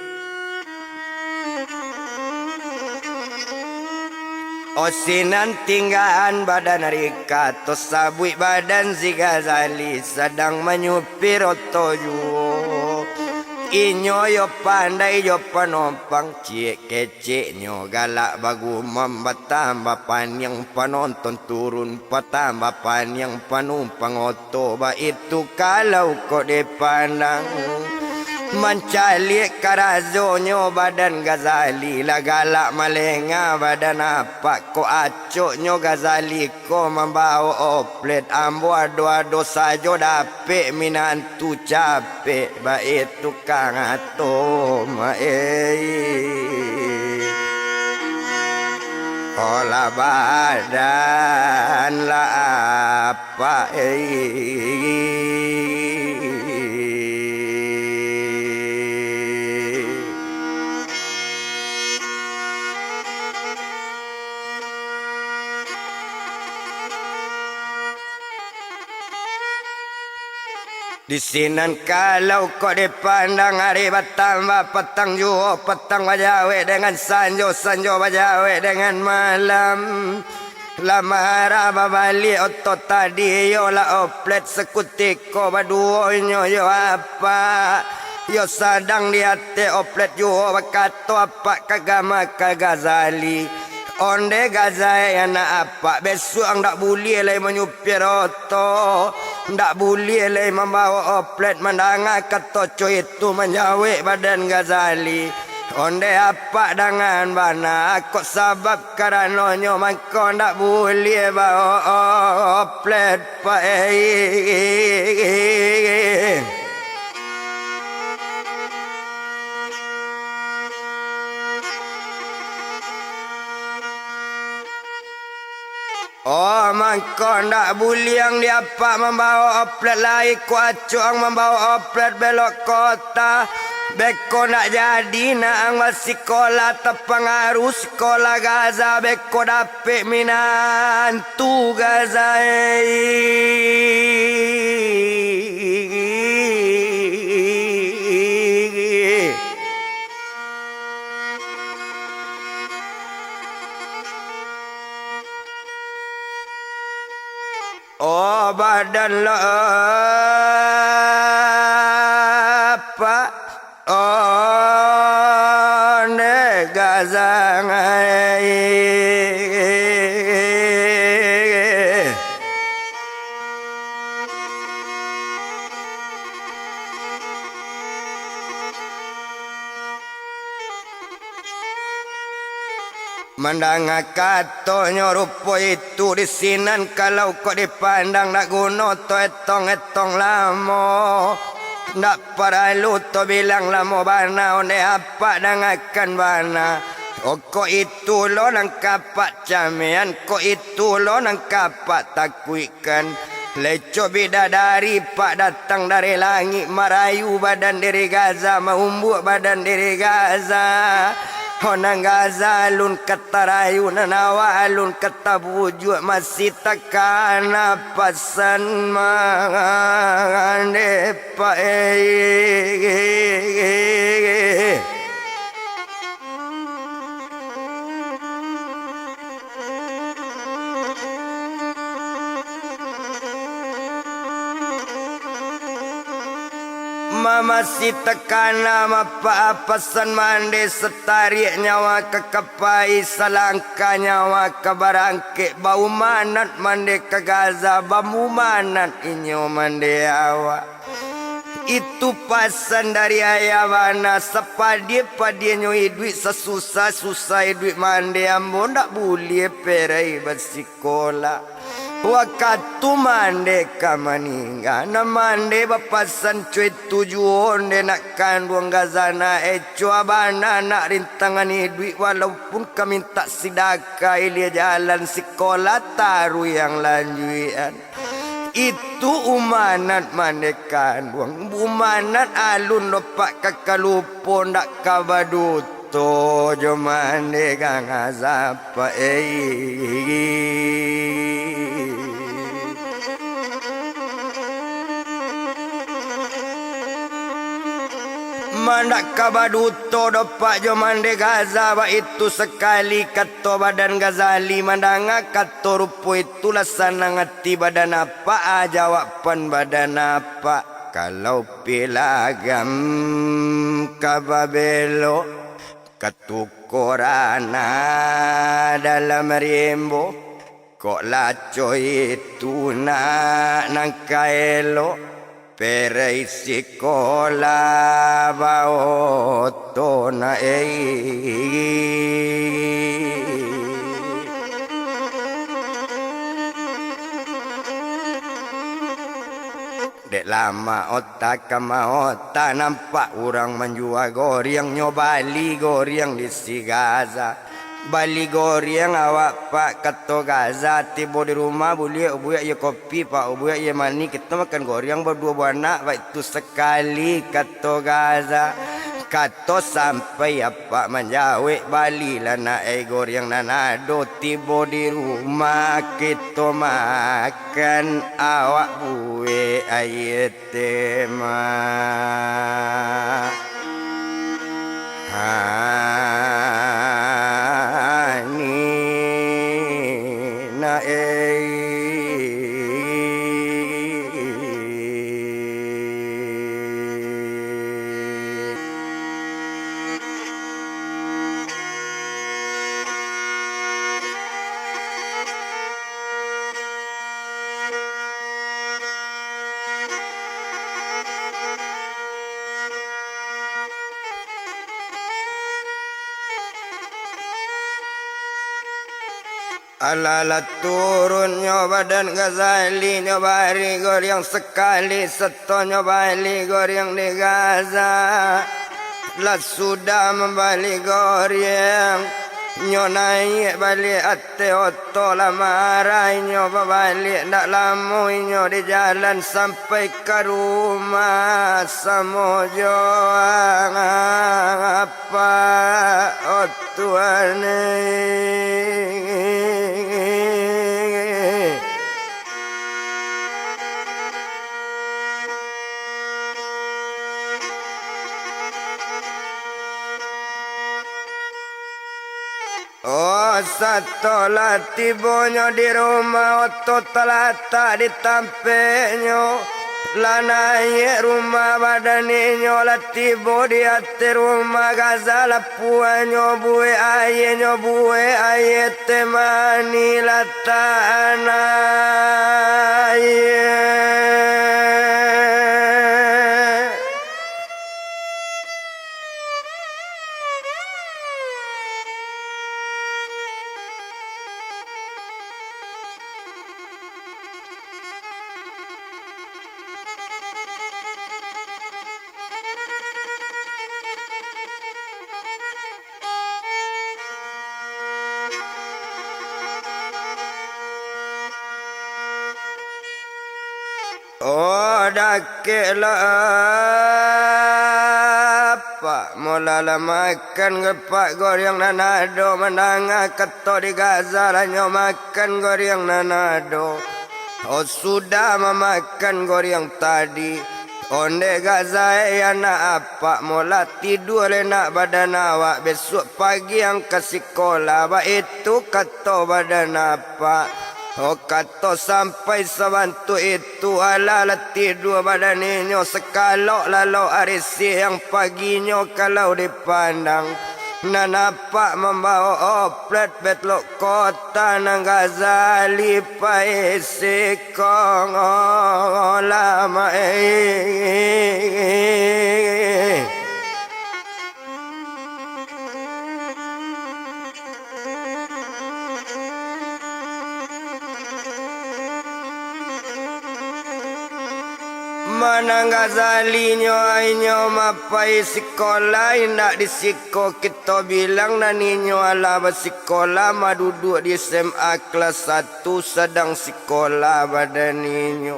O sinan tinggaan badan Rika, tasabuik badan si Gazali, sadang manyupir oto juo. Inyo yo pandai jo panompang, ciek keceknyo galak bagumam, batambah paniang panonton turun, batambah paniang panumpang oto, baitu kalau kok dipandang. Mancaliak karazonyo badan Gazali, lah galak malenga badan apak. Kok acoknyo Gazali ko mambawok oplet, ambo ado-ado sajo dapek minantu capek, baitu kang ato maei. Olah badan lah apak ei. Di sinan kalau kok dipandang, ari batambah patang juo, patang bajawek dengan sanjo, sanjo bajawek dengan malam. Lah marah babaliak oto tadi, iyolah oplet sakutiko baduonyo, yo apak, yo sadang di ateh oplet juo, bakato apak ka Gama ka Gazali. Onde Gazali anak apak, besuak ang dak buliah lai manyupir oto, ndak buliah lai mambawok oplet. Mandanga kato co itu manjawek badan Gazali. Onde apak dangan bana, kok sabab karanonyo mangko ndak buliah bawok oplet, Pak ei. Oh, mangko ndak buliah ang di apak mambawok oplet lai, kok acok ang mambawok oplet belok kota. Beko ndak jadi nak ang basikola, tapangaruh sikola Gaza, beko dapek minantu Gaza ei. Oh, badan lo apak, oh, nde gazang ai. Mandanga katonyo rupo itu di sinan, kalau kok dipandang dak guno to etong-etong lamo, dak paralu to bilang lamo bana, onde apak dangakan bana. Oko itu lo nan kapak camean, ko itu lo nan kapak takuik. Kan, leco bidadari pak datang dari langik, marayu badan diri Gaza, maumbuak badan diri Gaza. Ho nan Gaza alun ka tarayu, nan awak alun ka tabujuak, masih takana pasan mangandeh pak, eh. Mamasi takana mapa pasan mande, satariak nyawa ka kapai, salangkah nyawa ka barangkek, baumanat mande ka Gaza, bamumanat inyo mande awak. Itu pasan dari ayah bana, sapadia-padianyo iduik, sasusah-susah iduik mande, ambo ndak buliah perai basikola. Wakatu mande ka maningga, nan mande bapasan co itu juo, nde nak kanduang Gaza nak eco, abana nak rintangan iduik, walaupun ka mintak sidakah ilia jalan, sikola taruih ang lanjuikan. Itu umanat mande kanduang, umanat alun dopak ka kalupo, ndak ka baduto jo mande gangazapa ei. Mandak ka baduto dopak jo mande Gaza, baitu sakali kato badan Gazali, mandanga kato rupo itulah sanang ati badan apak, ah, jawaban badan apak. Kalau pilagam ka babelok, katukoran dalam rimbo, kok laco itu nak nan ka elok. Perai sikola baoto na ei. Dek lama ota ka maota, nampak urang manjua goriang, nyo bali goriang di si Gaza. Bali goriang awak, Pak, kato Gaza. Tibo di rumah, buliak, buek, iyo kopi, Pak, buek, iyo manih, kito makan goriang baduo buah anak, baitu sakali, kato Gaza. Kato sampai apak manjawek, balilah nak ai goriang nan ado, tibo di rumah, kito makan, awak buek aia teh manih na ei. Alah, lah turun nyo badan Ghazali, nyo bari goriang sakali, sato nyo bali goriang di Gaza. Lah sudah mambali goriang, nyo naiak baliak ateh oto, lah marai nyo babaliak. Ndak lamo inyo di jalan sampai ka rumah samo jo apak otuanyo. Oh, sato lah tibonyo di rumah, oto talatak di tampeknyo. Lah naiak rumah badan inyo, lah tibo di ateh rumah Gaza, lah puanyo buek aia, nyo buek aia teh manih, lah tanah aia. Oh, dakek lah, Pak. Molah lah makan, Pak, goriang nan ado, mandanga kato di Gaza lah nyo makan goriang nan ado. Oh, sudah mamakan goriang tadi, ondeh Gaza, eh, anak apak, molah tidua lai nak badan awak, bisuak pagi ang ka sikolah, baitu kato badan apak. Oh, kato sampai sabantuak itu, alah lah tidua badan inyo, sakalok lalok ari siang, paginyo kalau dipandang, nan apak mambaok oplet betlok kota nan Ghazali pai sikolah, eh. Manang Ghazali nyo, inyo mapai sikolah, indak di siko kito bilang, nan inyo alah basikolah, maduduak di S M A kelas satu, sadang sikolah badan inyo.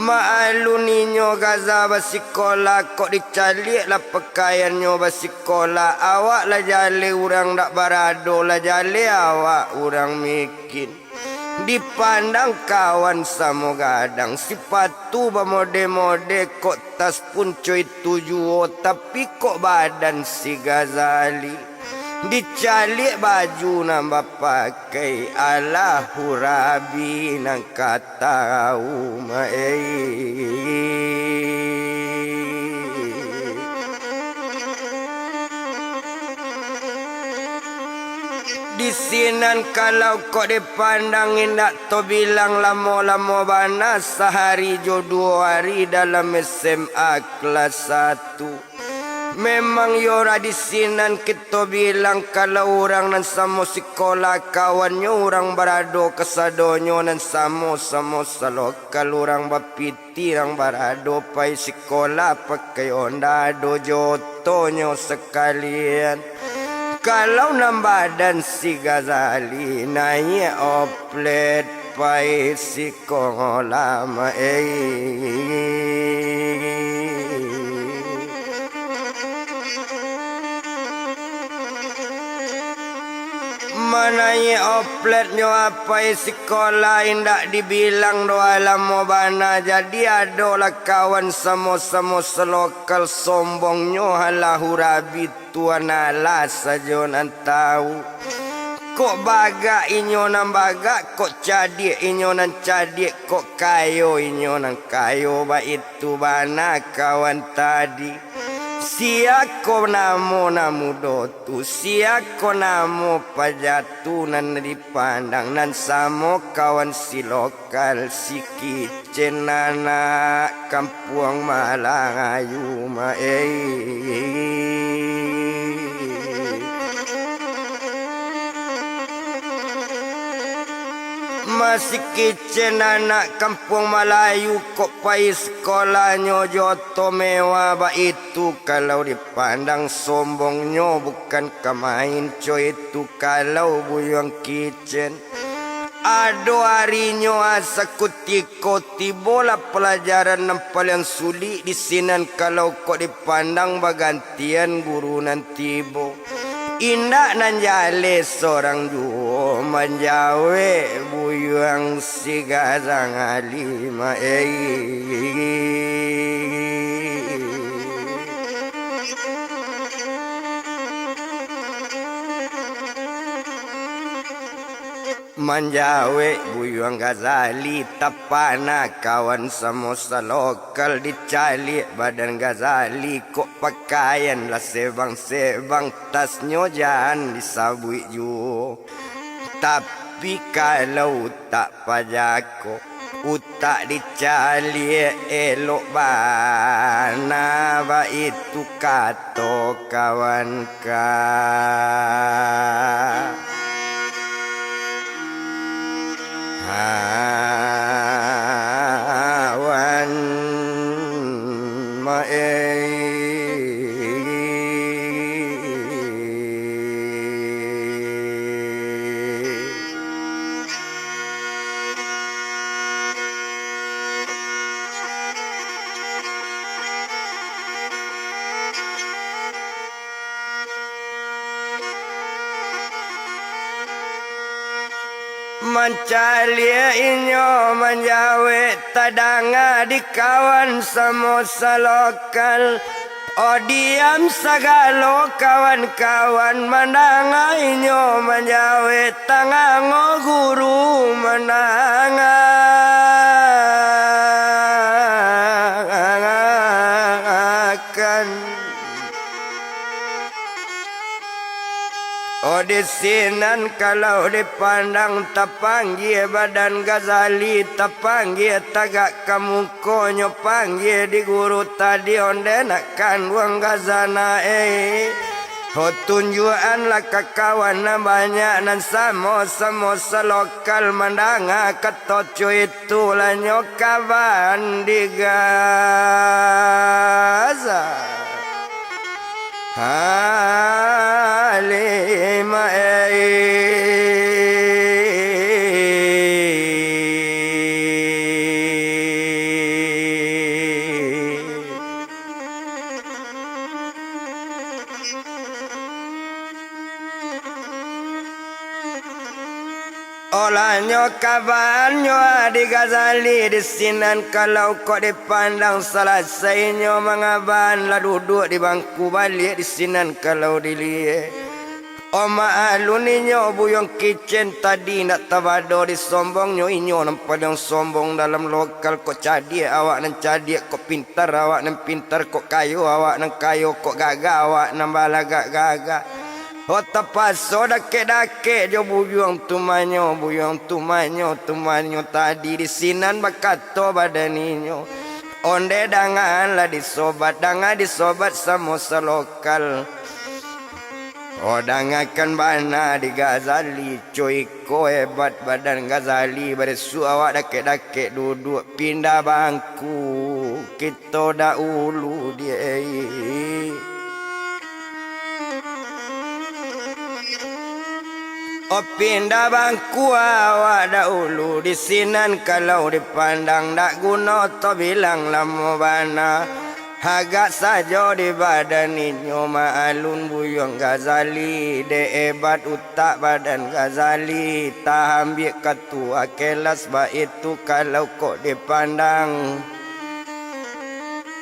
Maalun inyo Gaza basikolah, kok dicaliak lah pakaiannyo basikolah, awak lah jaleh urang ndak barado, lah jaleh awak urang miskin. Dipandang kawan samo gadang, sipatu bamode-mode, kok tas punco itu juo, tapi kok badan si Ghazali. Dicaliak baju nan bapakai, alah hurabi nan ka tau, ma-, eh. Di sinan kalau kok dipandang indak tabilang lamo-lamo bana, sahari jo duo hari dalam S M A kelas satu. Memang yo lah di sinan kito bilang, kalau urang nan samo sikolah kawannyo, urang barado kasadonyo nan samo-samo salokal, urang bapiti, urang barado pai sikolah pakai onda, ado jo otonyo sakalian. Kalau nan badan si Gazali naiak oplet pai sikolah ma-, eh. Manaiak opletnyo apai sikolah indak dibilang doh lamo bana. Jadi adolah kawan samo-samo salokal, sombongnyo alah urabi, Tuhan Allah sajo nan tahu. Kok bagak inyo nan bagak, kok cadiak inyo nan cadiak, kok kayo inyo nan kayo, baitu bana kawan tadi. Sia ko namo nan mudo tu, sia ko namo paja tu nan dipandang, nan samo kawan silokal, si Kicen anak kampuang Malayu ma-, eh. Ma si Kicen anak kampuang Malayu, kok pai sikolahnyo jo oto mewah, baitu kalau dipandang sombongnyo bukan ka main, co itu kalau Buyuang Kicen. Ado arinyo asa kutiko tibolah palajaran nan paliang sulik di sinan kalau kok dipandang bagantian guru nan tibo. Indak nan jaleh sorang juo manjawek Buyuang si Gazali ma-, eh. Manjawek Buyuang Gazali, tapana kawan samo salokal, dicaliak badan Gazali, kok pakaian lah sebang-sebang, tasnyo jan disabuik juo. Tapi kalau utak paja ko, utak dicaliak elok bana, baitu kato kawan kawan ma-, eh. Mancaliak inyo manjawek, tadanga di kawan samo salokal. O diam sagalo kawan-kawan, mandanga inyo manjawek, tangango guru mandangakan. O di sinan kalau dipandang, tapanggia badan Gazali, tapanggia tagak ka mukonyo, panggia di guru tadi, onde nak kanduang Gazana, eh. Ho tunjuakanlah ka kawan nan banyak, nan samo-samo salokal mandanga kato cuit. Tulanyo kaban di Gaza. Halimah, eh. Olahnyo kabaannyo di Gazali di sinan, kalau kok dipandang, salasainyo mangaban, lah duduak di bangku baliak di sinan, kalau diliek. Omak alun inyo Buyuang Kicen tadi, nak tabado di sombongnyo, inyo nan paliang sombong dalam lokal, kok cadiak awak nan cadiak, kok pintar awak nan pintar, kok kayo awak nan kayo, kok gagah awak nan balagak gagah. Ho tapaso dakek-dakek jo buyuang tumanyo, buyuang tumanyo, tumanyo tadi di sinan bakato badan inyo, "Onde dangalah disobat, danga disobat samo salokal." Oh, dangakan bana di Ghazali, co iko hebat badan Ghazali, barisuak awak dakek-dakek duduak, pindah bangku kito dahulu, diai. Oh, pindah bangku awak dahulu, di sinan kalau dipandang, dak guno tabilang lamo bana. Hagak sajo di badan inyo maalun buyuang Ghazali, dek hebat utak badan Ghazali, taambiak katua kelas baitu kalau kok dipandang.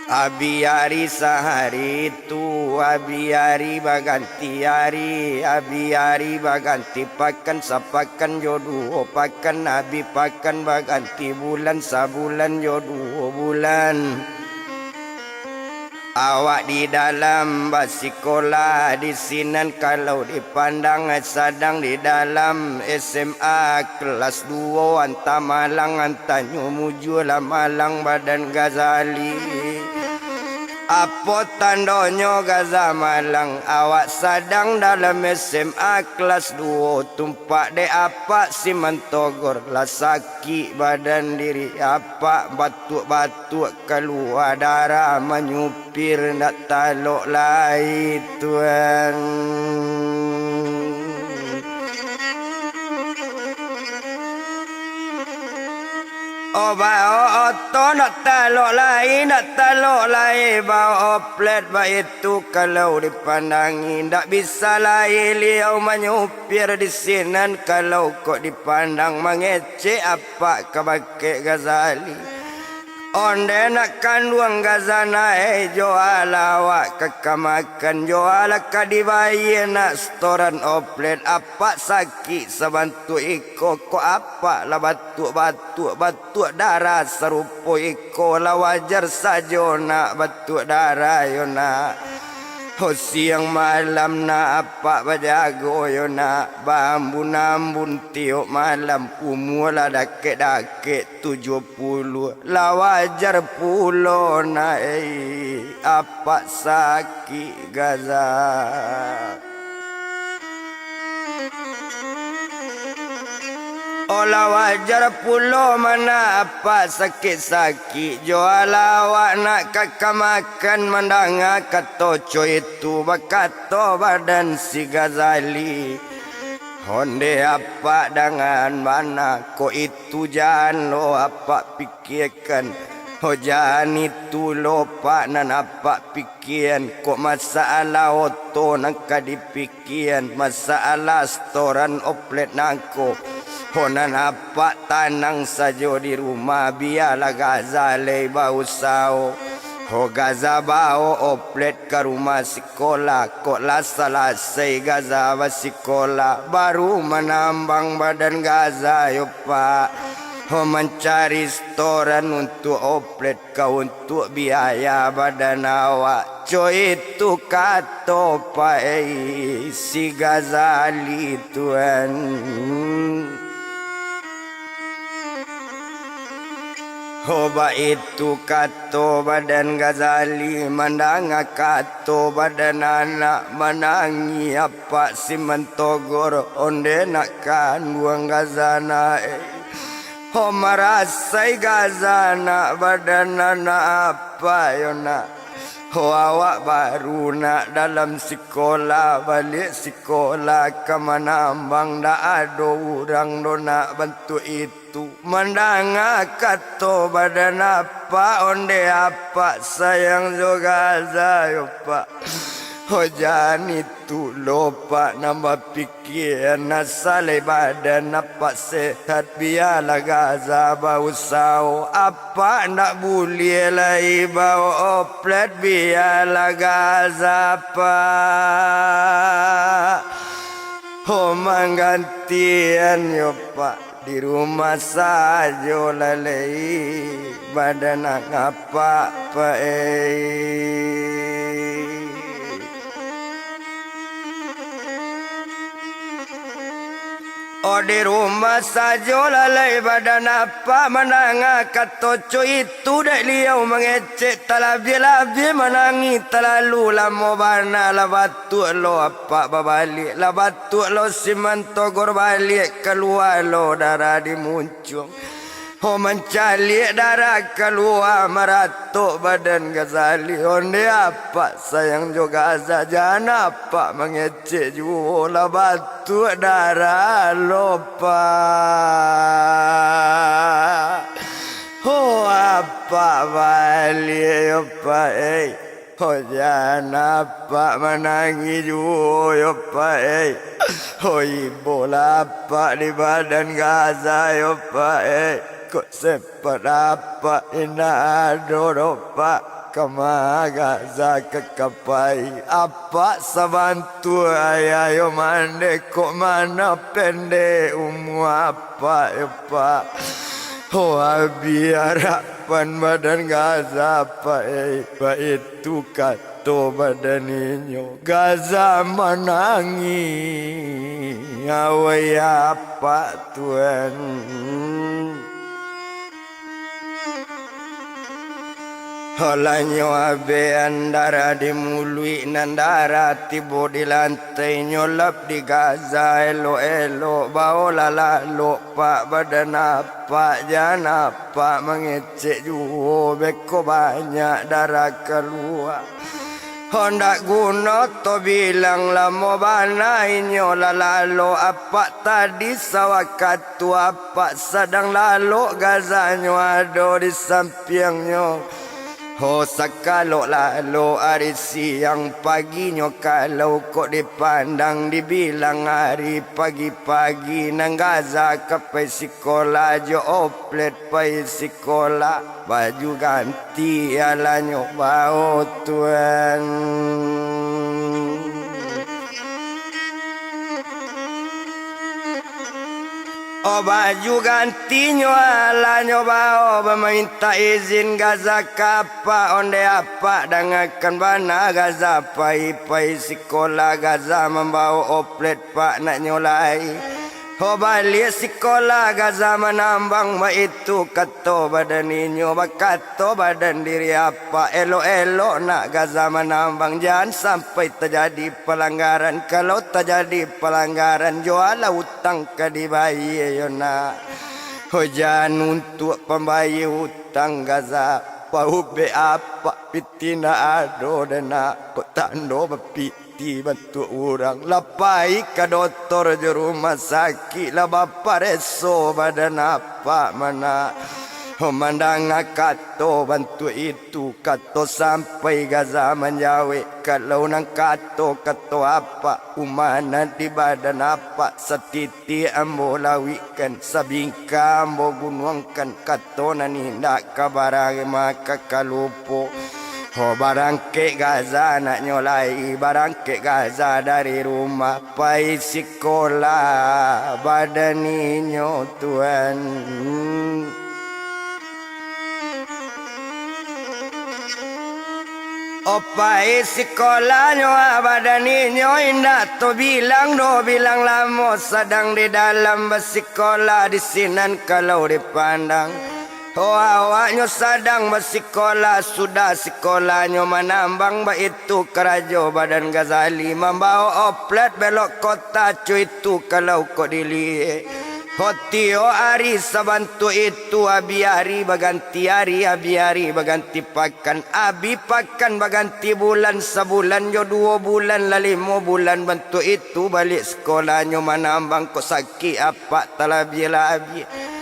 Abih ari sahari tu, abih ari baganti ari, abih ari baganti pakan, sapakan jo duo pakan, abih pakan baganti bulan, sabulan jo duo bulan. Awak di dalam basikola, di sinan kalau dipandang, sadang di dalam S M A kelas duo, antah malang, antahnyo mujua lah malang badan Ghazali. Apo tandonyo Gaza malang? Awak sadang dalam S M A kelas duo, tumpak dek apak siman togor, lah sakik badan diri apak, batuak-batuak kalua darah manyupir, ndak talok lai, Tuan. Oh, bao oto ndak talok lai, ndak talok lai, bao oplet baitu kalau dipandangi, ndak bisa lai liau manyupir di sinan kalau kok dipandang, mangecek apak kabakeh Ghazali. Onde nak kanduang Ghazana, eh, joalah awak ka kamakan, joalah ka dibayie nak setoran oplet, apak sakik sabantuak iko, kok apak lah batuak-batuak, batuak darah sarupo iko, lah wajar sajo nak batuak darah yo nak. Ho, siang malam nak apak bajago yo nak, baambun-ambun tiok malam, umua lah dakek-dakek tujuah puluah, lah wajar pulo nak, eh, apak sakik Gaza. Oh, lah wajar pulo mana apak sakik-sakik, joalah awak nak ka kamakan, mandanga kato co itu, bakato badan si Ghazali. Onde apak dangan bana, kok itu jan lo apak pikiekan. Ho, jan itu lo pak nan apak pikian, kok masalah oto nan ka dipikian, masalah setoran oplet nangko. Ho, nan apak tanang sajo di rumah, bialah Gaza lai bausao. Ho, Gaza bao oplet ka rumah sikolah, kok lah salasai Gaza basikolah, baru manambang badan Gaza yo pak. Ho, mancari setoran untuak oplet ka untuak biaya badan awak. Co itu kato pae si Ghazali, Tuan. Ho, baitu kato badan Ghazali, mandanga kato badan anak, manangih apak si mantogor, onde nak kanduang Ghazana, eh. Ho, marasai Gaza nak badan anak apak yo nak. Ho, awak baru nak dalam sikolah, baliak sikolah ka manambang, ndak ado urang doh nak bantuak itu. Mandanga kato badan apak, onde apak sayang jo Gaza yo pak. Ho, jan itu lo pak nan bapikian, asa lai badan apak sehat, bialah Gaza bausao, apak ndak buliah lai bao oplet, bialah Gaza pak. Ho, manggantian yo pak. Di rumah sajo lalai, badan apak pae. Oh, di rumah sajo lalai badan apak mandanga kato co itu, dek liau mangecek talabiah-labiah manangih talalu lamo bana. Lah batuak lo apak babaliak, lah batuak lo siman togor baliak, kalua lo darah di muncuang. Ho, mancaliak darah kalua maratok badan Gazali. Ondeh apak sayang jo Gaza, jan apak mangecek juo, lah batuak darah lo, Pak. Ho, apak baliak yo, Pak, ei. Ho, jan apak manangih juo yo, Pak, ei. Ho, ibolah apak di badan Gaza yo, Pak, ei. Kok sempat apak indak ado doh, Pak. Kama Gaza ka kapai? Apak sabantua ayah yo mandeh, kok mana pendek umua apak yo, Pak. Ho, abih arak pan badan Gaza, Pak, ei. Baitu kato badan inyo, Gaza manangih, awai apak tuan. Ho, lah nyo abih an darah di muluik, nan darah tibo di lantai, nyo lap di Gaza, elok-elok baolah lalok, Pak, badan apak, jan apak mangecek juo, beko banyak darah kalua. Hondak guno to bilang, lamo bana inyo lah lalok. Apak tadi sawakatu apak sadang lalok, Gaza nyo ado di sampiangnyo. Ho, sakalok lalok ari siang, paginyo kalau kok dipandang, dibilang ari pagi-pagi, nan Gaza ka pai sikolah jo oplet pai sikolah. Baju ganti alah nyo bao, tuan. Oh, baju gantinyo alah nyo bao, bamintak izin Gaza ka apak, ondeh apak dangakan bana, Gaza pai-pai sikolah, Gaza mambao oplet, Pak, nak nyo lai. Ho, baliak sikolah Gaza manambang, baitu kato badan inyo, bakato badan diri apak, elok-elok nak Gaza manambang, jan sampai tajadi palanggaran. Kalau tajadi palanggaran, jo alah utang ka dibayie yo nak. Ho, jan untuak pambayie utang Gaza, paubek apak piti ndak ado dek nak, kok tando bapi- ti bantuak urang. Lah pai ka dotor jo rumah sakik, lah bapareso badan apak ma nak. Mandanga kato bantuak itu, kato sampai Gaza manjawek, kalau nan kato-kato apak, umah nan di badan apak, satitiak ambo lawikkan, sabingka ambo gunuangkan, kato nan indak ka barari maka ka lupo. Ho, barangkek Gaza anaknyo lai, barangkek Gaza dari rumah, pai sikolah badan inyo, tuan. O, pai sikolahnyo, ah, badan inyo indak tabilang doh, bilang lamo sadang di dalam basikolah, di sinan kalau dipandang. O, awaknyo sadang basikolah, sudah sikolahnyo manambang, baitu karajo badan Gazali, mambao oplet belok kota, cuitu kalau kok diliek. Ho, tiok ari sabantuak itu, abih ari baganti ari, abih ari baganti pakan, abih pakan baganti bulan, sabulan jo duo bulan, lah limo bulan bantuak itu, baliak sikolahnyo manambang, kok sakik apak talabiah-labiah.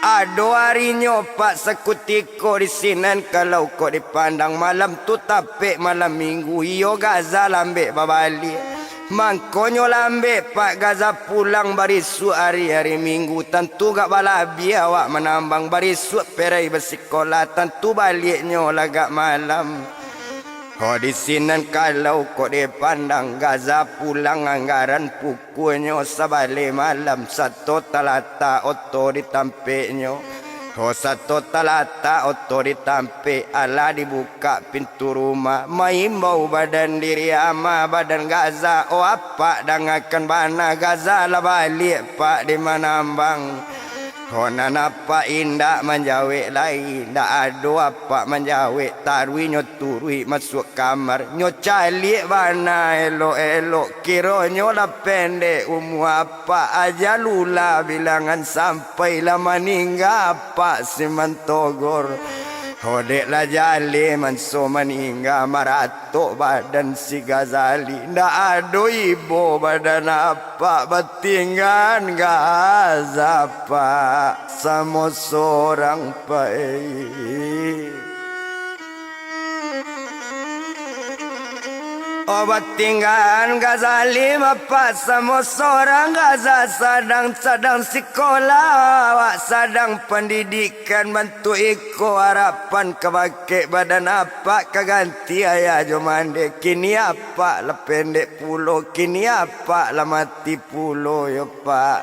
Ado arinyo, Pak, sakutiko di sinan kalau kok dipandang, malam tu tapek malam minggu, iyo Gaza lambek babaliak. Mangkonyo lambek, Pak, Gaza pulang barisuak ari, ari Minggu. Tantu gak balabiah awak manambang, barisuak perai basikolah, tantu baliaknyo lah gak malam. Ho, di sinan kalau kok dipandang, Gaza pulang anggaran pukuanyo sabaleh malam, sato talatak oto di tampeknyo. Ho sato talatak oto di tampek, alah dibukak pintu rumah, maimbau badan diri ama, badan Gaza, "O apak, dangakan bana, Gaza lah baliak, Pak, di manambang." Ho nan apak indak manjawek lai, ndak ado apak manjawek, taruih nyo turuik masuak kamar, nyo caliak bana elok-elok, kironyo lah pendek umua apak, ajalulah bilangan sampai lah maningga apak si Mantogor. Ho dek lah jaleh manso maningga, maratok badan si Gazali, ndak ado ibo badan apak, batinggan Gaza apak samo sorang pai. Oh, batinggan Gazali, bapak samo sorang, Gaza sadang-sadang sikola, awak sadang pandidikan, bantuak iko arapan ka bakeh badan apak ka ganti ayah jo mande. Kini apak lah pendek pulo, kini apak lah mati pulo yo, Pak.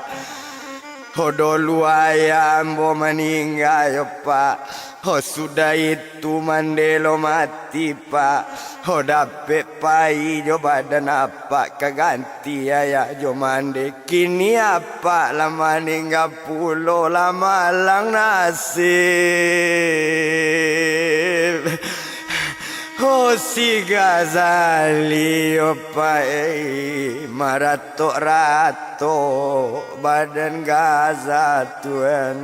Ho dolu ayah ambo maningga yo, Pak. Ho sudah itu mande lo mati, Pak. Ho dapek pai jo badan apak ka ganti ayah jo mande. Kini apak lah maningga pulo, lah malang nasib. Ho si Gazali yo, Pak, eh, maratok-ratok badan Gaza, Tuan.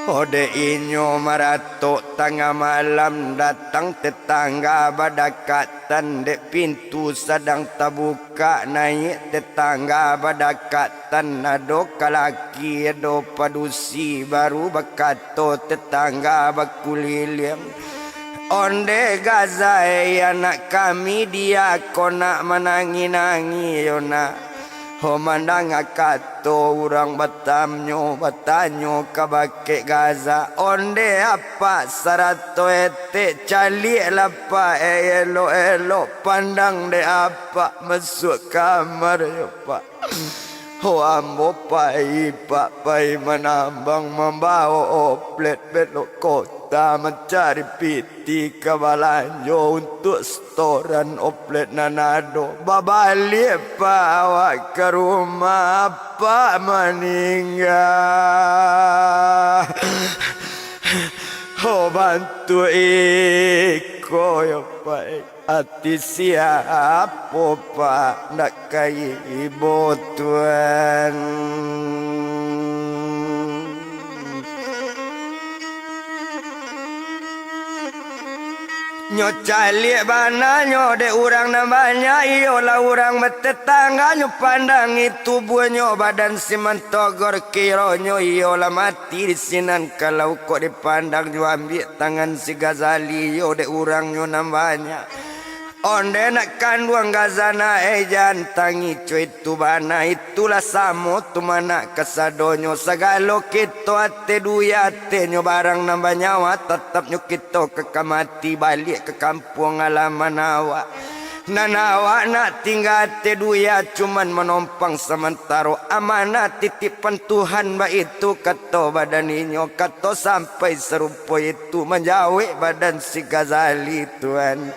Ho dek inyo maratok tangah malam, datang tetangga badakatan, dek pintu sadang tabukak, naiak tetangga badakatan, ado kalaki, ado padusi, baru bakato tetangga bakuliliang, "Onde Gaza, eh, anak kami, diya ko nak manangih-nangih yo nak?" Ho mandanga kato urang batanyo, batanyo ka bakeh Gaza, "Onde apak sarato etek, caliaklah, Pak, eh, elok-elok, pandang dek apak masuak kamar yo, Pak." Ho ambo pai, Pak, pai manambang, mambaok oplet belok kota mancari piti ka balanjo untuak setoran oplet nan ado. Babaliak, Pak, awak ka rumah, apak maningga. Ho bantuak iko yo, Pak. Ati siapo, Pak, ndak ka ibo, Tuan? Nyo caliak bana nyo dek urang nan banyak, iyolah urang batetangga, nyo pandangi tubuahnyo, badan si Mantogor, kironyo iyolah mati di sinan, kalau kok dipandang jo ambiak tangan si Gazali, iyo dek urang nyo nan banyak. Onde nak kanduang Gaza nak, eh, jan tangih, co itu bana, itulah samo tu manak kasadonyo, sagalo kito ateh duit, atehnyo barang nan banyawa, tatapnyo kito ka, ka mati, baliak ka kampuang alaman awak. Nan awak nak tingga ateh duit, cuman manompang samantaro, amanah titipan Tuhan, baitu kato badan inyo, kato sampai sarupo itu manjawek badan si Gazali, Tuan.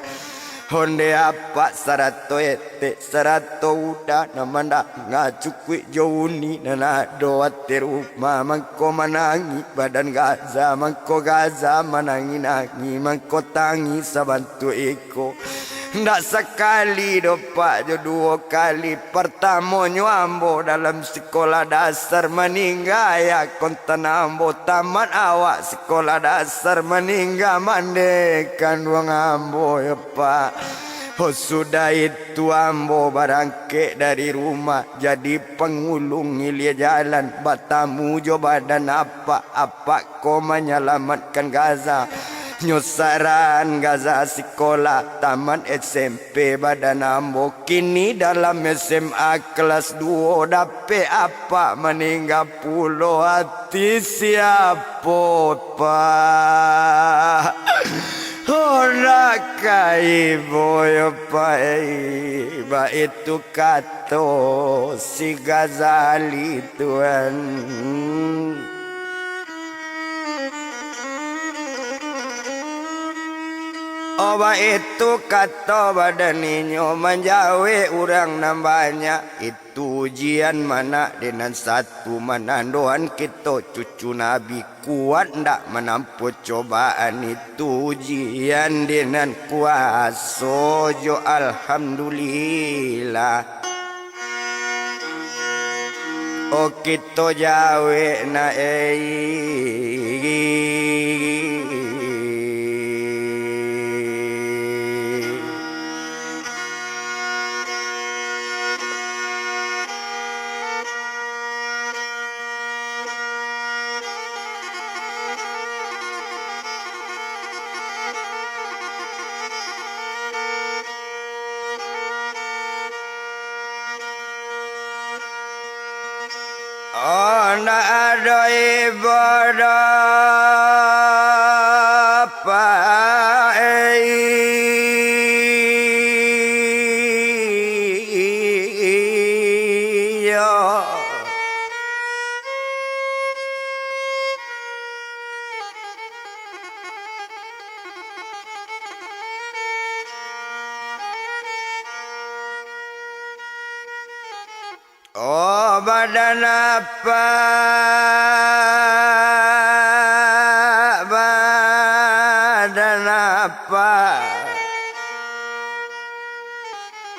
Onde apak sarato etek, sarato uda nan mandanga cukuik jo uni nan ado ateh rumah, mangko manangih badan Gaza, mangko Gaza manangih-nangih, mangko tangih sabantuak iko. Ndak sakali doh, Pak, jo duo kali. Partamonyo ambo dalam sikolah dasar, maningga ayah kontan ambo, tamat awak sikolah dasar, maningga mande kanduang ambo yo, Pak. Ho sudah itu ambo barangkek dari rumah, jadi pangulung ilia jalan, batamu jo badan apak, apak ko manyalamatkan Gaza. Nyo saran Gaza sikolah, tamat S M P badan ambo, kini dalam S M A kelas duo, dapek apak maningga pulo, ati siapo, Pak? Ho, ndak ka ibo yo, Pak, eh. Baitu kato si Ghazali tuan. Oh, baitu kato badan inyo manjawek urang nan banyak. Itu ujian manak dek nan satu manandoan kito cucu Nabi. Kuat ndak manampuah cobaan itu, ujian dek nan kuaso jo alhamdulillah. Oh, kito jawek na ei. Oh, ndak ado ibo doh apak, eh, iyo. Oh, badan apak, badan apak.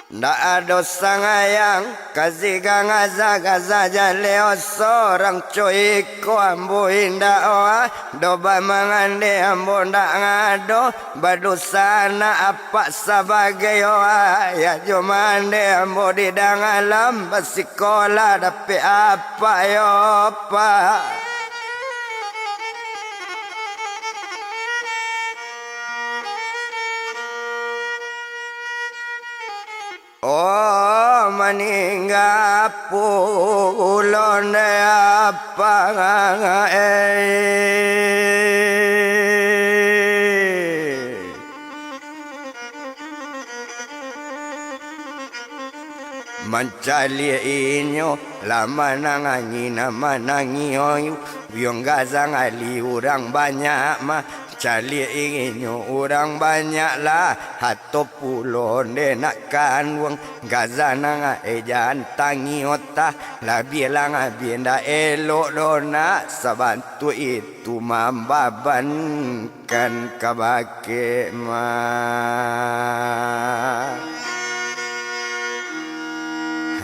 Ndak ado sangayang, ka sigang asa-asa jaleh, sorang co iko ambo indak oa, doh bamangande ambo ndak ngado, badosa anak apak sabagai oa, ya jo mande ambo di dangalam, basikolah dapek apak yo, Pak. Oh, maningga pulo nde apak, eh. Mancaliak inyo lah manangih, nan manangih oyu, Biong Gazangali urang banyak mah. Caliak inyo urang banyak lah, hato pulo nde nak kanduang. Gazanang ejan tangi otah, labiah lah ngabiah ndak elok doh nak sabantuak itu mambaban. Kan kabake ma.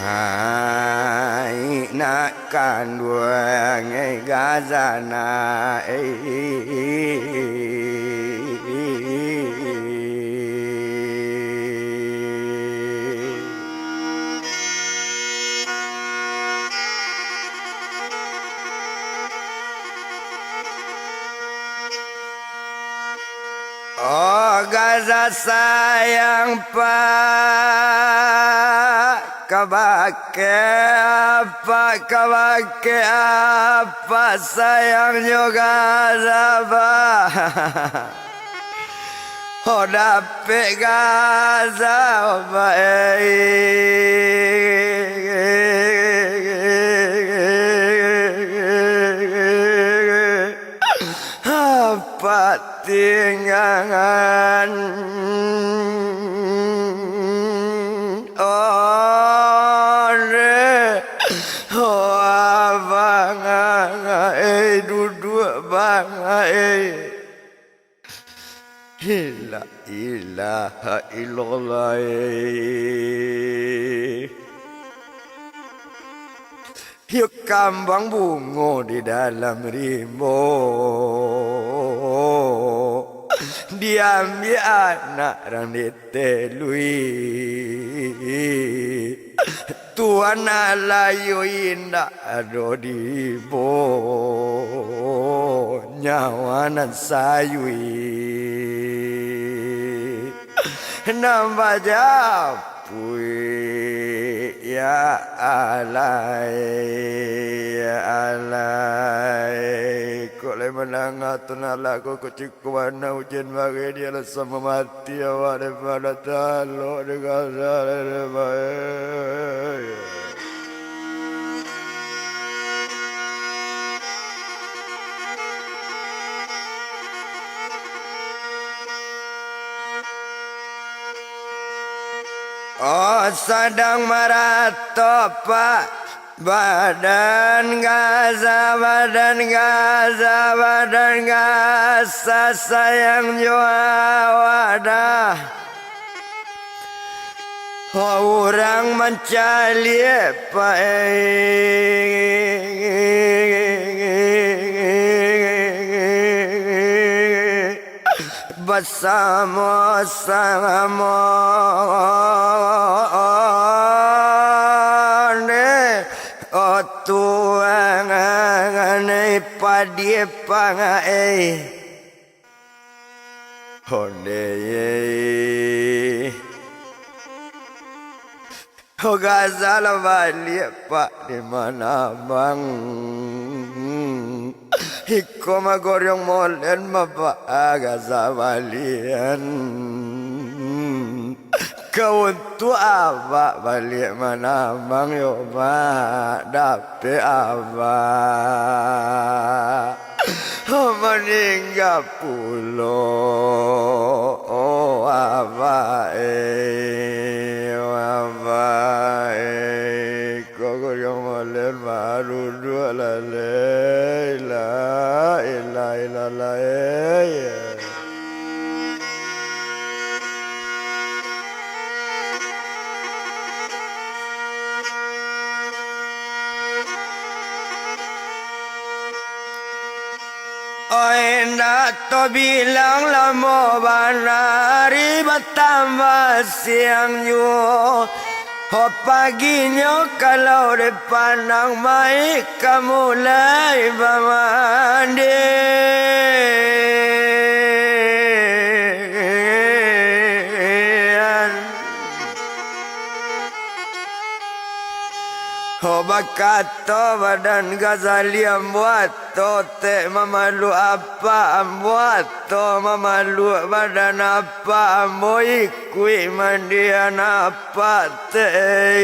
Hai nak kanduang, eh, Gazana, eh. Oh, Gaza sayang, Pak, kabake apak, kabake apak, sayang jo Gaza, Pak. Oh, dapek Gaza, Pak, eh. Apak tinggangan. Oh, ne. Oh, abang, eh, duduak, bang, eh. La ilaha illallah, eh. Yo kambang bungo di dalam rimbo, diambiak anak rang ditelui. Tuan alayo indak ado dibo, nyawa nan sayui nan bajapuik, ya alai, ya alai. Kok lai mana Angah tu nak laku kucing kuana ujan bagai di alam sama mati awak daripada talok dengan sadai bagai. Oh, sadang maratok, Pak. Badan Gaza, badan Gaza, badan Gaza, sayang jo awak dah. Urang mancaliak, Pak, eh. Basamo-samo ne, oh Tuhan, ne padie pangai. Onde ye. Oh, Gaza lah baliak, Pak, di mana abang? Iko mah goriong molen mah, Pak, ah, Gaza balian. Ka untuak abak baliak mana abang yo, Pak, dapek abak. Maningga pulo, oh, abak, eh, oh, abak, eh. Kok kau yang malen baru dua lalai, la ilaha illallah, eh. Oi, ndak tabilang lamo bana, ari batambah siang juo. Ho, paginyo kalau dipandang, maik ka mulai bamandian. Ho, bakato badan Gazali, ambo ato tek mamaluak apak, ambo ato mamaluak badan apak, ambo ikuik mandian apak tek.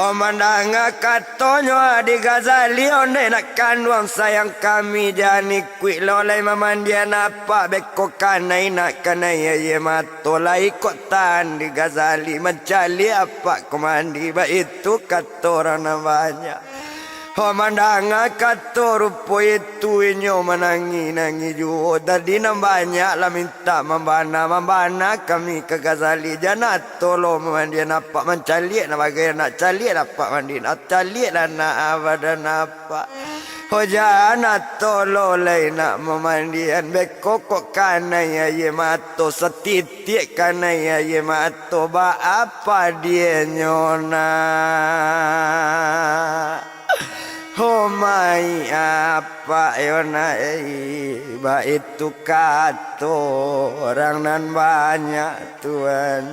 Oh, mandanga katonyo Adi Gazali, ondeh nak kanduang sayang kami, jan ikuik lo lai mamandian apak, beko kanai nak kanai aia mato, lai kok tahan di Gazali mancaliak apak ko mandi, baitu kato urang nan banyak. Oh, mandanga kato rupo itu, inyo manangih-nangih juo. Tadi nan banyak lah mintak mambana, mambana kami ka Gazali, jan ato lo mamandian apak, mancaliak nan bagai nak caliak lah apak mandi, nak caliak lah nak badan apak. Oh, jan ato lo lai nak mamandian, beko kok kanai aia mato, satitiak kanai aia mato, baa padianyo nak. Ho, maik apak yo nak, eh, baitu kato urang nan banyak, Tuan.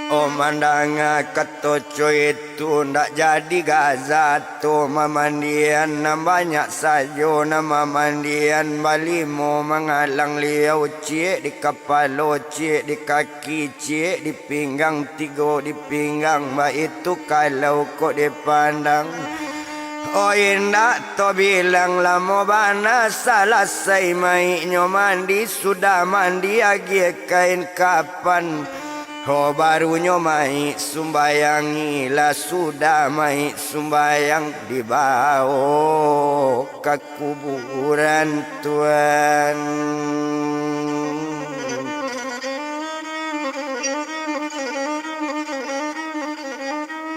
Oh, mandanga kato co itu, ndak jadi Gaza tu mamandian, nan banyak sajo nan mamandian, balimo mangalang liau, ciek di kapalo, ciek di kaki, ciek di pinggang, tigo di pinggang, baitu kalau kok dipandang. Oh, indak tabilang lamo bana, salasai maiknyo mandi, sudah mandi agiah kain kapan. Oh, barunyo maik sumbayang, ilah sudah maik sumbayang, dibawo ka kuburan, Tuan.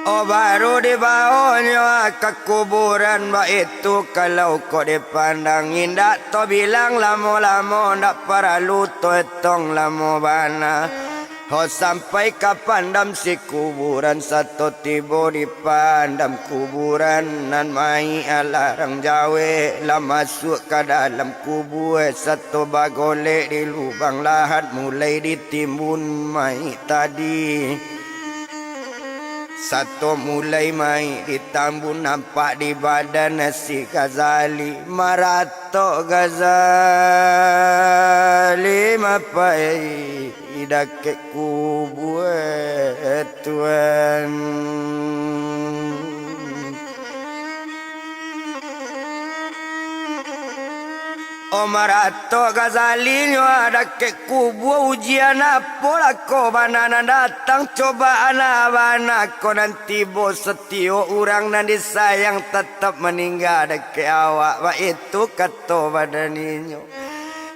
Oh, baru dibawonyo ka kuburan, baitu kalau kok dipandang, indak tabilang lamo-lamo, ndak paralu taetong lamo bana. Ho sampai ka pandam si kuburan, sato tibo di pandam kuburan, nan mayik alarang jawek lah masuak ka dalam kubua, sato bagolek di lubang lahat, mulai ditimbun mayik tadi. Sato mulai mayik ditambun, nampak di badan si Ghazali, maratok Ghazali mapai dakek kubua, Tuan. O maratok Ghazali nyo dakek kubua, ujian apo lah ko bana nan datang, cobaan bana ko nan tibo. Satiyok urang nan disayang tatap maningga dakek awak, baitu kato badan inyo.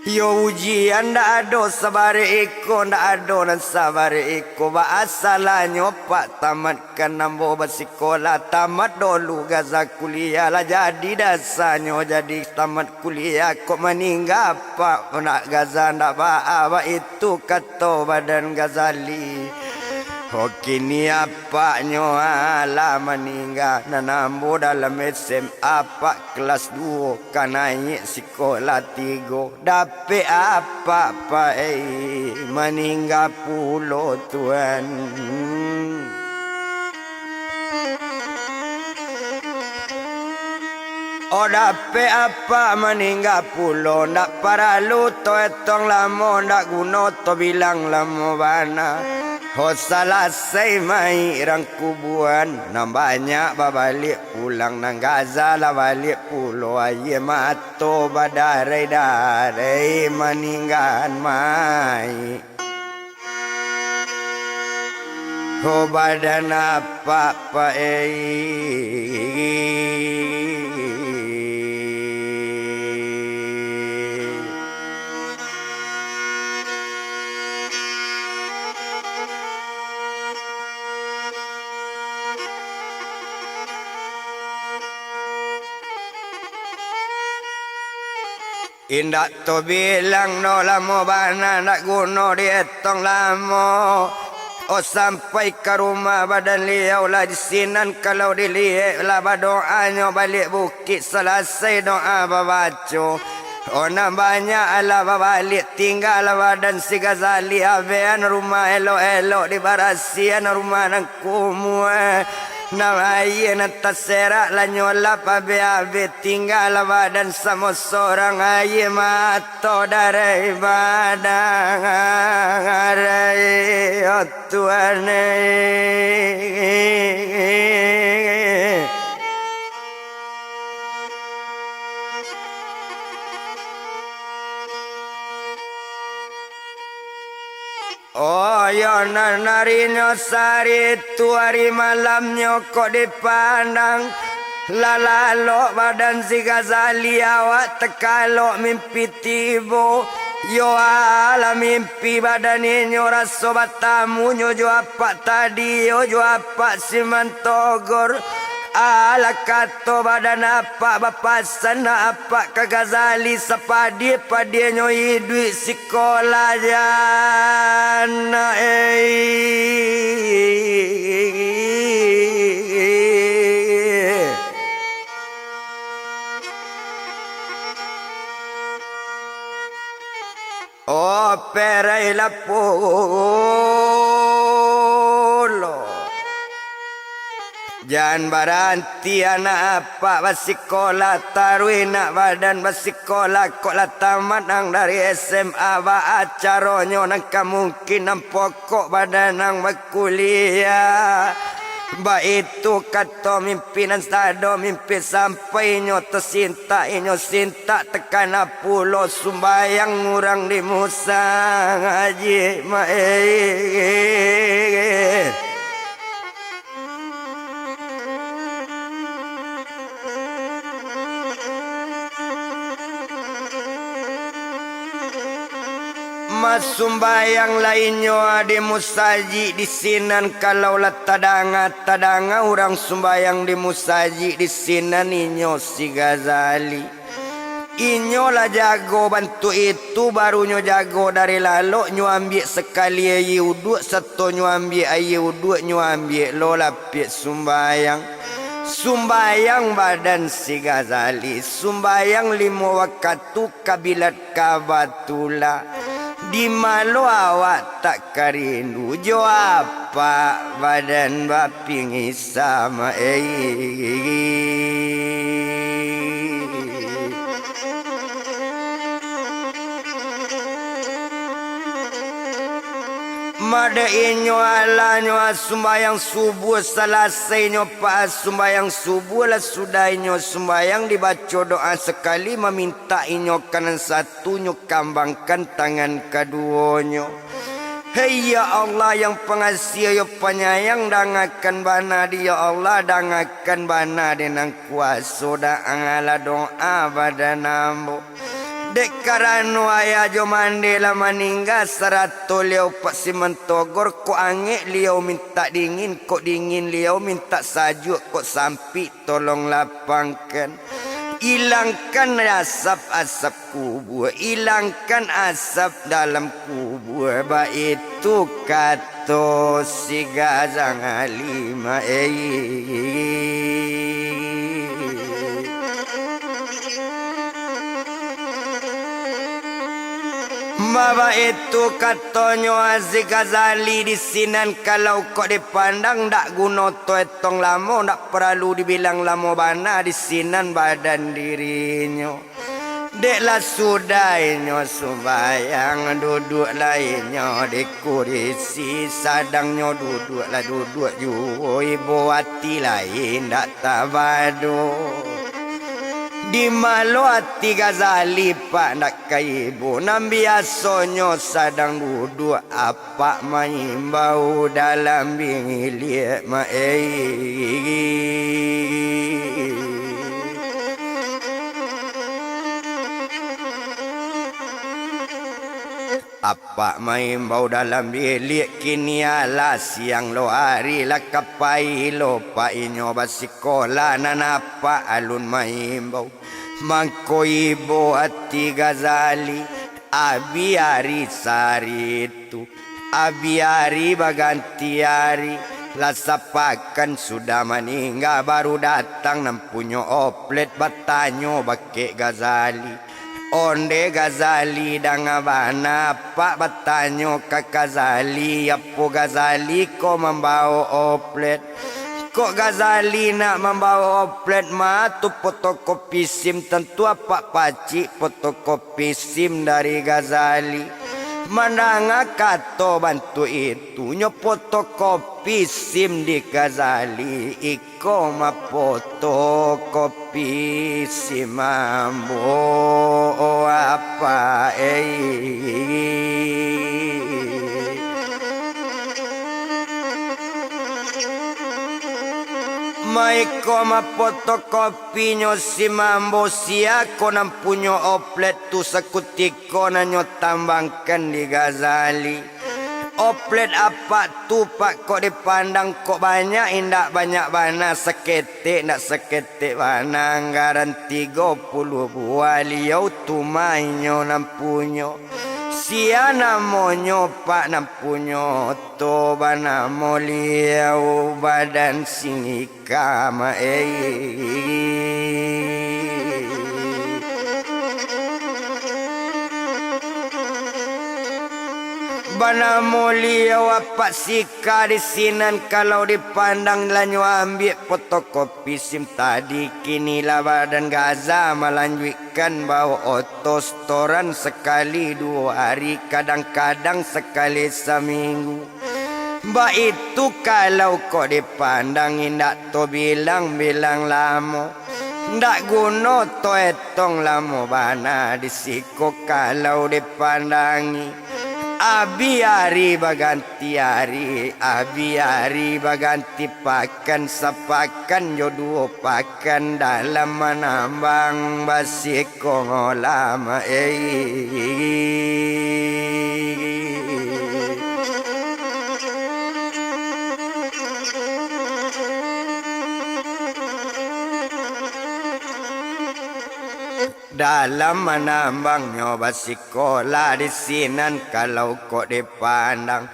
Iyo ujian ndak ado sabarek iko, ndak ado nan sabarek iko, baa salanyo Pak tamat kan ambo basikolah, tamat dolu Gaza kuliah, lah jadi dasanyo jadi tamat kuliah, kok maningga apak nak Gaza ndak baa, baitu kato badan Ghazali. Ho kini apaknyo alah maningga, nan ambo dalam S M A, apak kelas duo ka naiak sikolah tigo, dapek apak pai maningga pulo, Tuan. O dapek apak maningga pulo, ndak paralu to etong lamo, ndak guno to bilang lamo bana. Ho salasai mayik rang kubuan, nan banyak babaliak pulang, nan Gaza lah baliak pulo, aia mato badarai-darai maninggaan mayik. Ho badan apak pai. Indak to bilang no lamo bana, ndak guno dietong lamo. O sampai ka rumah badan liau lah di sinan, kalau diliek lah badoanyo baliak bukik, salasai doa babaco. O nan banyak alah babaliak, tingga lah badan si Ghazali, abean rumah elok-elok, dibarasian rumah nan kumuah. Nan aia nan taserak lah nyo lap abih-abih, tingga lah badan samo sorang, aia mato darai badan darai, o Tuhan e. O yo nan arinyo saritu ari malamnyo kok dipandang, lah lalok badan si Ghazali, awak takalok mimpi tibo. Yo alah mimpi badan inyo raso batamunyo jo apak tadi, yo jo apak Siman Togor. Alah kato badan apak bapasan apak ka Ghazali, sapadia-padianyo iduik sikolah jan, ei. O perai lah pulo. Jan baranti anak apak basikolah, taruih nak badan basikolah, kok lah tamat ang dari S M A, baa caronyo nan ka mungkin ang pokok badan ang bakuliah. Baitu kato mimpi nan sado, mimpi sampai inyo tasintak, inyo sintak takana pulo sumbayang urang di musajik, maik. Masumbayang lah inyo di musajik di sinan, kalau lah tadanga, tadanga urang sumbayang di musajik di sinan, inyo si Ghazali. Inyo lah jago bantuak itu, baru nyo jago dari lalok, nyo ambiak sakali aia uduak, sato nyo ambiak aia uduak, nyo ambiak lo lapiak sumbayang. Sumbayang badan si Ghazali, sumbayang limo wakatu kabilat Ka'bah. Tulah, di ma lo awak tak ka rindu jo apak, badan bapingisa ma-, eh. Madek inyo alah nyo sumbayang subuah, salasai nyo pa sumbayang subuah, lah sudah inyo sumbayang, dibaco doa sakali, mamintak inyo ka nan satu, nyo kambangkan tangan kaduonyo. Hei, ya Allah, yang pangasiah, yo panyayang, dangakan bana dek, ya Allah, dangakan bana dek nan kuaso, dangalah doa badan ambo. Dek karano ayah jo mandeh lah maningga, sarato liau Pak Siman Togor, kok angek liau mintak dingin, kok dingin liau mintak sajuak, kok sampik tolong lapangkan. Ilangkan asap-asap kubua, ilangkan asap dalam kubua, baitu kato si Gazali ma-, eh. Baitu katonyo si Gazali di sinan, kalau kok dipandang, dak guno to etong lamo, dak paralu dibilang lamo bana di sinan badan dirinyo. Dek lah sudah inyo sumbayang, duduak lah inyo di kurisi, sadang nyo duduak lah duduak juo, ibo ati lai indak tabado. Di ma lo ati Gazali, Pak, ndak ka ibo, nan biasonyo sadang duduak, Pak maimbau dalam biliak ma-, eh. Apak maimbau dalam biliak, kini alah siang lo ari, lah ka pai lo Pak inyo basikola, nan apak alun maimbau. Mangko ibo ati Gazali, abih ari sari tu. Abih ari baganti ari, lah sapakan sudah maningga, baru datang nan punyo oplet batanyo bakeh Gazali. Onde Gazali, danga bana apak batanyo ka Gazali, apo Gazali ko mambao oplet? Kok Gazali nak mambao oplet ma tu, fotokopi SIM, tantu apak pacik fotokopi SIM dari Gazali. Mandanga kato bantuak itu, nyo fotokopi SIM di Gazali, iko ma fotokopi SIM ambo, apak, eh. Maiko ma fotokopi Pinyo si Mambo, sia ko nan punyo oplet tu? Sakutiko nan nyo tambangkan di Gazali. Oplet apak tu, Pak, kok dipandang kok banyak, indak banyak bana, saketek indak saketek bana, anggaran tigo puluah buah, liau tu mah inyo nan punyo. Sia namonyo, Pak, nan punyo oto, banamo liau Badan Singgi Kama, eh. Banamo liau Apak Sika di sinan, kalau dipandang lah nyo ambiak fotokopi SIM tadi, kini lah Badan Gaza malanjuikkan bao oto setoran sakali duo ari, kadang-kadang sakali saminggu. Baitu kalau kok dipandang, indak tobilang-bilang lamo, ndak guno toetong lamo bana di siko kalau dipandangi. Abih ari baganti ari, abih ari baganti pakan, sapakan jo duo pakan dalam manambang basiko lamo, eh. Dalam manambangnyo basikolah di sinan kalau kok dipandang,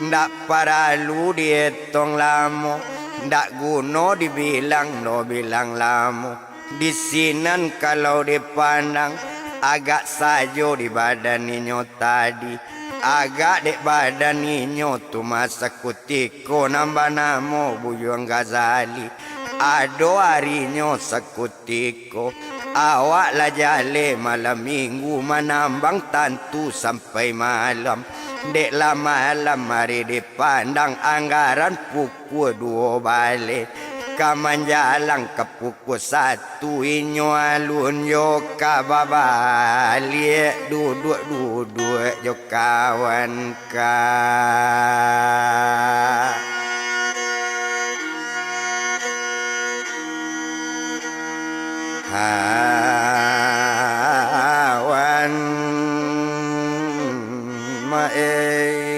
ndak paralu dietong lamo, ndak guno dibilang do bilang lamo. Di sinan kalau dipandang, agak sajo di badan inyo tadi, agak dek badan inyo tu mah sakutiko nan banamo Buyuang Ghazali. Ado arinyo sakutiko, awak lah jaleh malam minggu manambang tantu sampai malam. Dek lah malam ari dipandang anggaran pukua duo baleh. Ka manjalang ka pukua satu inyo alun jo ka babaliak, duduak-duduak jo kawan ka. Hawan maei.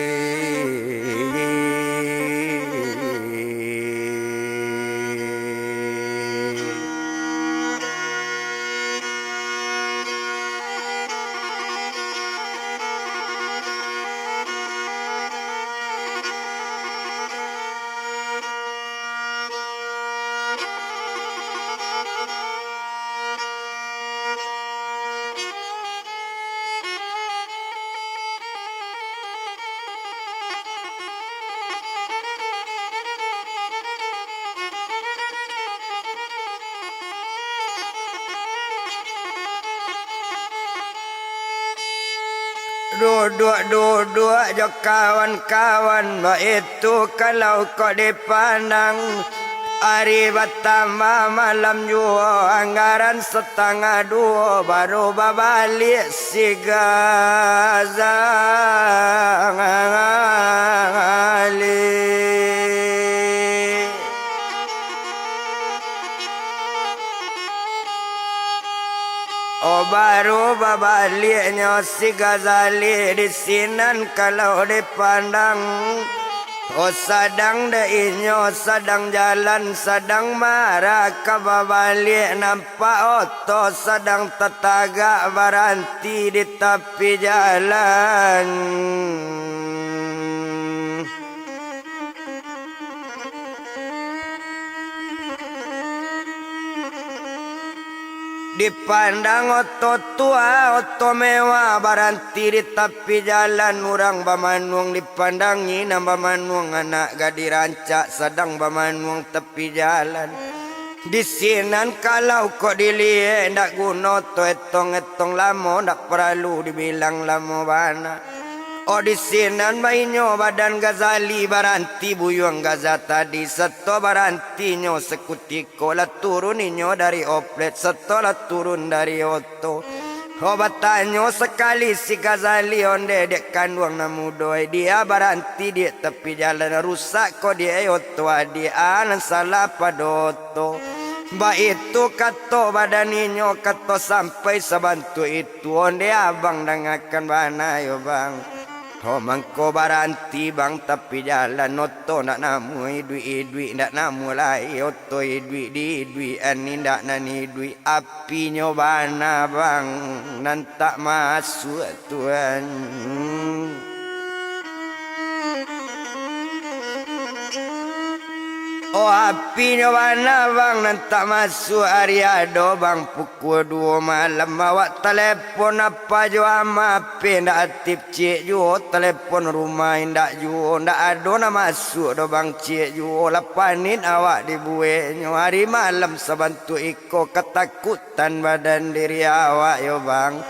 Duduak-duduak jo kawan-kawan, baitu kalau kok dipandang. Ari batambah malam juo, anggaran satangah duo, baru babaliak si Ghazali. Oh, baru babaliaknyo si Ghazali di sinan kalau dipandang. Oh, sadang dek inyo, sadang jalan, sadang maraka babaliak, nampak oto sadang tatagak baranti di tapi jalan. Dipandang oto tuo, oto mewah, baranti di tapi jalan, urang bamanuang dipandangi, nan bamanuang anak gadih rancak, sadang bamanuang tapi jalan. Di sinan kalau kok diliek, ndak guno oto etong-etong lamo, ndak paralu dibilang lamo bana. Oh, di sinan bainyo badan Ghazali, baranti Buyuang Gaza tadi, sato barantinyo sakutiko, lah turun inyo dari oplet, sato lah turun dari oto. Oh, batanyo sakali si Ghazali, onde dek kanduang nan mudo, dia baranti di tapi jalan, rusak ko dia oto, adiak, a nan salah pado oto. Baitu kato badan inyo, kato sampai sabantuak itu. Tu onde abang dangakan bana yo, Bang. Ho mangko baranti, Bang, tapi jalan oto ndak namuah iduik-iduik, ndak namuah lai oto iduik, di iduik an indak nan iduik, apinyo bana, Bang, nan tak masuak, Tuan. Oh, apinyo bana, Bang, nan tak masuak ari ado, Bang, pukua duo malam. Awak talepon apa jo ama, ape ndak aktip ciek juo, talepon rumah indak juo, ndak ado nan masuak doh, Bang, ciek juo. Lah panik awak dibueknyo, ari malam sabantuak iko, katakutan badan diri awak yo, Bang.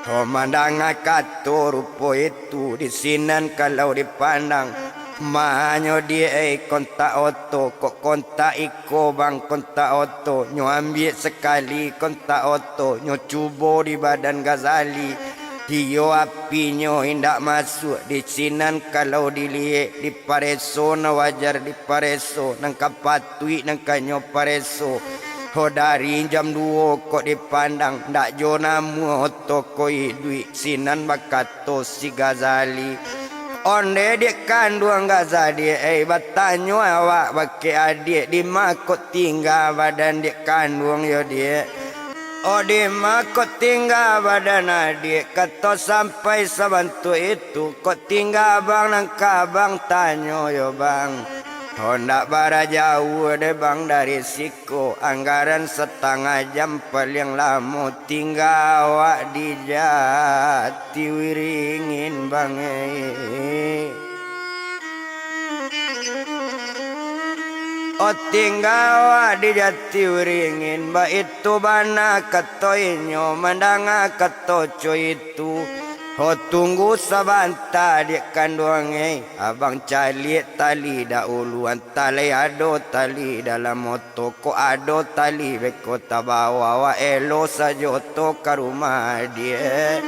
Ho mandanga kato rupo itu, di sinan kalau dipandang, ma nyo diak ai kontak oto, kok kontak iko, Bang, kontak oto, nyo ambiak sakali kontak oto, nyo cubo di badan Ghazali. Iyo, apinyo indak masuak, di sinan kalau diliek, dipareso nan wajar dipareso, nan ka patuik nan ka nyo pareso. Ho dari jam duo kok dipandang, ndak jo namuah oto ko iduik, sinan bakato si Ghazali. Onde dek kanduang Ghazali, ai, batanyo awak bakeh adiak, di ma kok tingga badan dek kanduang yo, Diak? Oh, dima kok tingga badan adiak, kato sampai sabantuak itu, kok tingga abang, nan ka abang tanyo yo, Bang. Hondak bara jauah deh, Bang, dari siko, anggaran satangah jam paliang lamo, tingga awak di Jatiwiringin, Bang, eh. Oh, tingga awak di Jatiwiringin, baitu bana kato inyo, mandanga kato co itu. Oh, tunggu sabanta, adiak kanduang, eh. Abang caliak tali dahulu, antah lai ado tali dalam oto. Tokok ado tali beko tabawa, awak elo sajo to ka rumah adiak.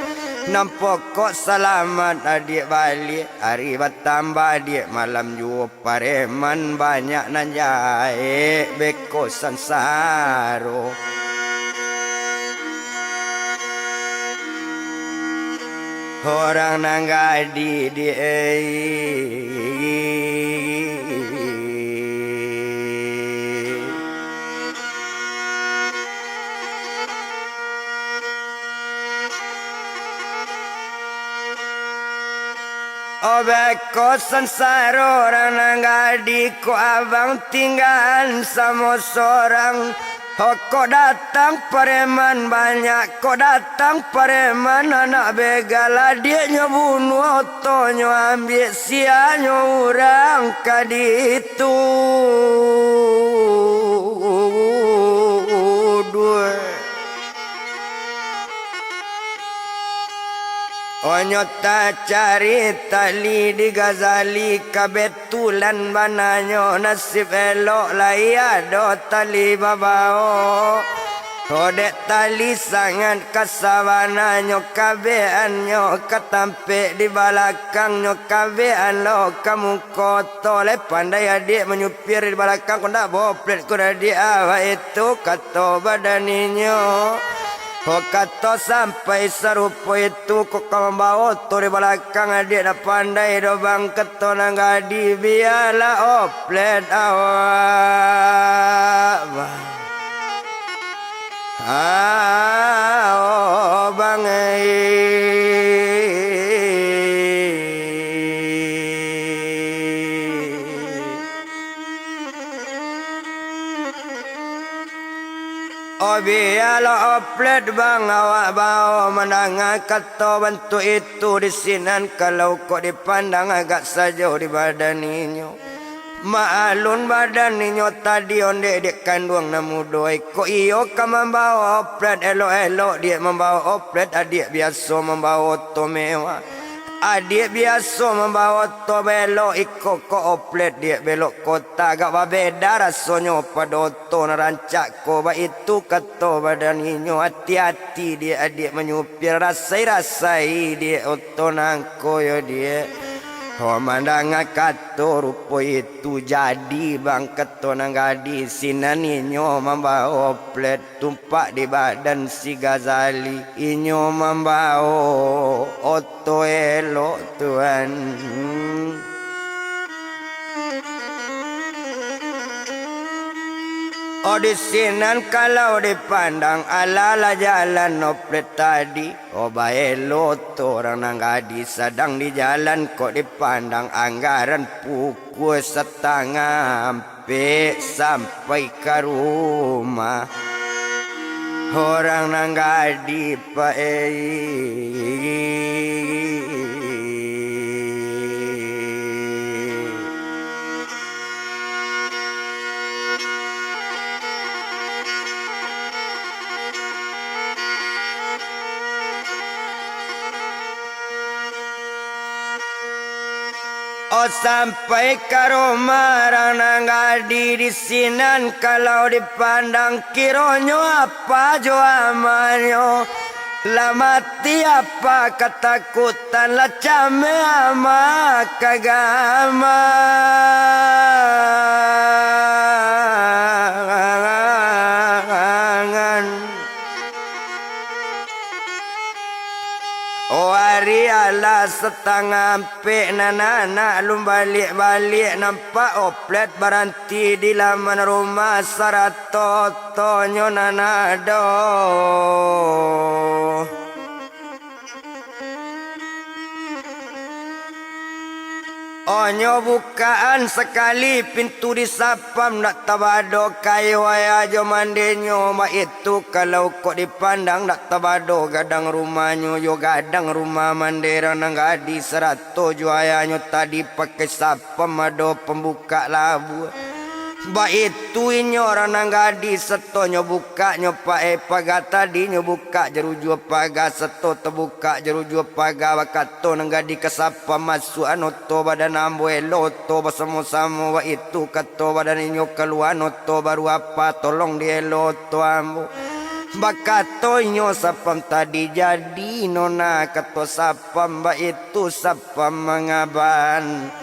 Nan pokok salamat adiak baliak, ari batambah adiak malam juo, pareman banyak nan jahek beko sansaro. Urang nan gadih di, eh. Oh, beko sansaro urang nan gadih, kok abang tinggaan samo sorang. Oh, kok datang pareman banyak, kok datang pareman anak begal, adiaknyo bunuah, otonyo ambiak, sianyo urang ka dituduah. Onyo tacari tali di Ghazali, kabetulan bananyo nasib elok lai ado tali babao. Kodek tali sangat kasa bananyo, kabeannyo ka tampek di balakangnyo, kabean lo ka muko. Oto lai pandai adiak manyupir di balakang, kok ndak baoplet ko adiak, ah, baitu kato badan inyo. Kok kato sampai sarupo itu, kok ka mambawo oto di balakang adiak, ndak pandai doh, Bang, kato nan gadih, bialah oplet awak, Bang. Ah, oh, Bang, eh. Oh, bialah oplet, Bang, awak bao mandanga kato bantuak itu di sinan, kalau kok dipandang agak sajo di badan inyo. Maklun badan inyo tadi ondeh dek kanduang nan mudo, iko iyo ka mambawo oplet elok-elok, diak mambawo oplet, adiak biaso mambawo oto mewah. Adiak biaso mambawo oto belok, iko kok oplet diak belok kota, agak babeda rasonyo pado oto nan rancak ko, baitu kato badan inyo, ati-ati diak adiak manyupir, rasai-rasai diak oto nangko yo diak. Ho mandanga kato rupo itu, jadi bang kato nan gadih, sinan inyo mambawo oplet tumpak di badan si Ghazali, inyo mambawo oto elok tuan. Oh, di sinan kalau dipandang, alah lah jalan oplet tadi. Oh, baelo oto urang nan gadih, sadang di jalan kok dipandang, anggaran pukua satangah ampek sampai ka rumah urang nan gadih, Pak, eh. Oh, sampai ka rumah urang nan gadih, di sinan kalau dipandang, kironyo apa jo amanyo? Lah mati apa katakutan, lah cameh ama ka gamangan. Oh, ari alas satangah ampek, nan anak alun baliak-baliak, nampak oplet baranti di laman rumah, sarato otonyo nan ado. Onyo bukaan sakali pintu di sapam, ndak tabado kayo ayah jo mandenyo, baitu kalau kok dipandang, ndak tabado gadang rumahnyo jo gadang rumah mande nan gadih, sarato jo ayahnyo tadi pakai sapam ado pambukak labuah. Baitu inyo urang nan gadih, satonyo bukaknyo paek paga tadi, nyo bukak jarujua paga, sato tabukak jarujua paga, bakato nan gadih ka sapam, masuakan oto badan ambo, elok oto basamo-samo, baitu kato badan inyo, kaluaan oto baru apa, tolong dielok oto ambo. Bakato inyo sapam tadi, jadi nona kato sapam, baitu sapam mangaban.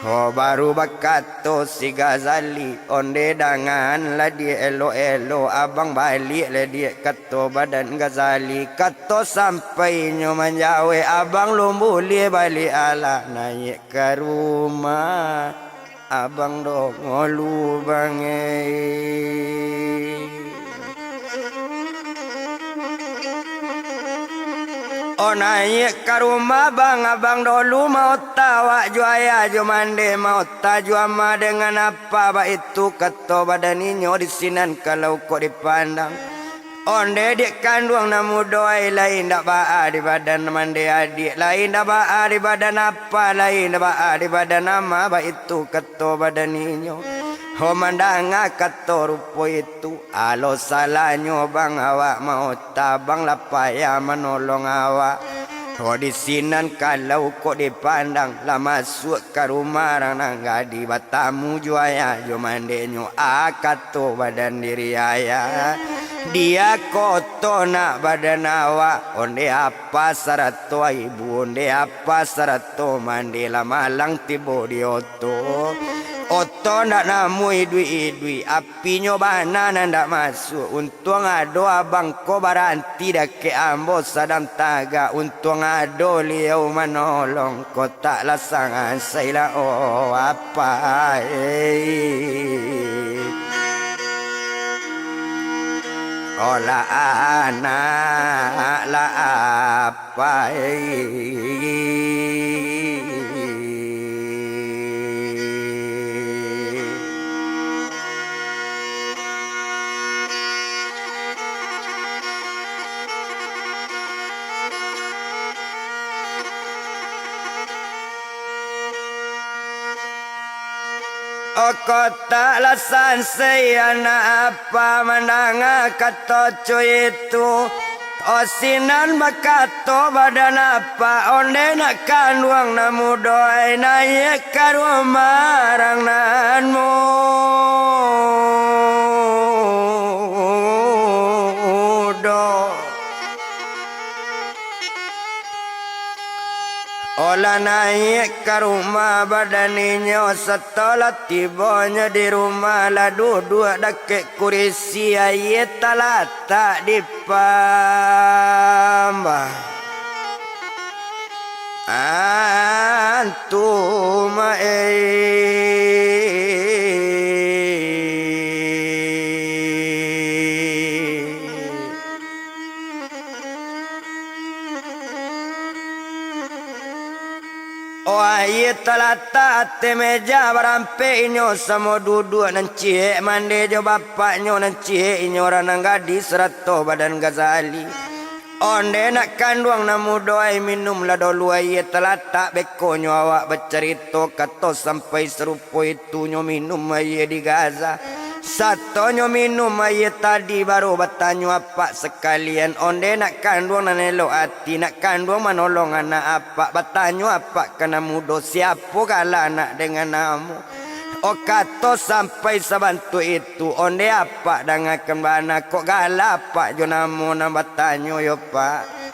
Ho, baru bakato si Gazali, onde dangan lah dielok-elok, abang baliak lah diak, kato badan Gazali. Kato sampai inyo manjawek, abang lun buliah baliak alah, naiak ka rumah abang dongolu bang, eh. Oh, naiak ka rumah abang, abang dulu maota awak jo ayah jo mande, maota jo ama dengan apa, baitu kato badan inyo di sinan kalau kok dipandang. Onde diak kanduang nan mudo ai, lain ndak baa di badan mande adiak, lain ndak baa di badan apa, lain ndak baa di badan ama, baitu kato badan inyo. Ho, mandanga kato rupo itu, alo salahnyo bang awak maota, bang lah payah manolong awak. Ho, di sinan kalau kok dipandang, lah masuak ka rumah urang nan gadih, batamu jo ayah jo mandenyo, a kato badan diri ayah. Dia ko oto nak badan awak, onde apa sarato ibu, onde apa sarato mande, lah malang tibo di oto. Oto ndak namuah iduik-iduik, apinyo bana nan ndak masuak. Untuang ado abang ko baranti dakek ambo sadang tagak, untuang ado liau manolong, kok tak lah sangansai lah, oh, apa, eh. Oh, lah anak, lah apa, eh. Oh, kok tak lah sansai anak apa mandanga kato co itu. Oh, sinan bakato badan apa, onde nak kanduang nan mudo ai, naiak ka rumah urang nan mudo. Oh, lah naiak ka rumah badan inyo, satolah tibonyo di rumah, lah duduak dakek kurisi, aia talatak di pambah. Antum, eh. Oh, aia talatak ateh meja, barampek inyo samo duduak, nan ciek mande jo bapaknyo, nan ciek inyo urang nan gadih sarato badan Gazali. Onde nak kanduang nan mudo ai, minumlah dolu aia talatak, bekonyo awak bacarito, kato sampai sarupo itu nyo minum aia di Gaza. Satonyo minum aia tadi, baru batanyo apak sakalian, onde nak kanduang nan elok ati, nak kanduang manolong anak apak, batanyo apak ka nan mudo, siapo gala anak dengan namo. Oh, kato sampai sabantuak itu, onde apak dangakan bana, kok gala apak jo namo nan batanyo yo, Pak?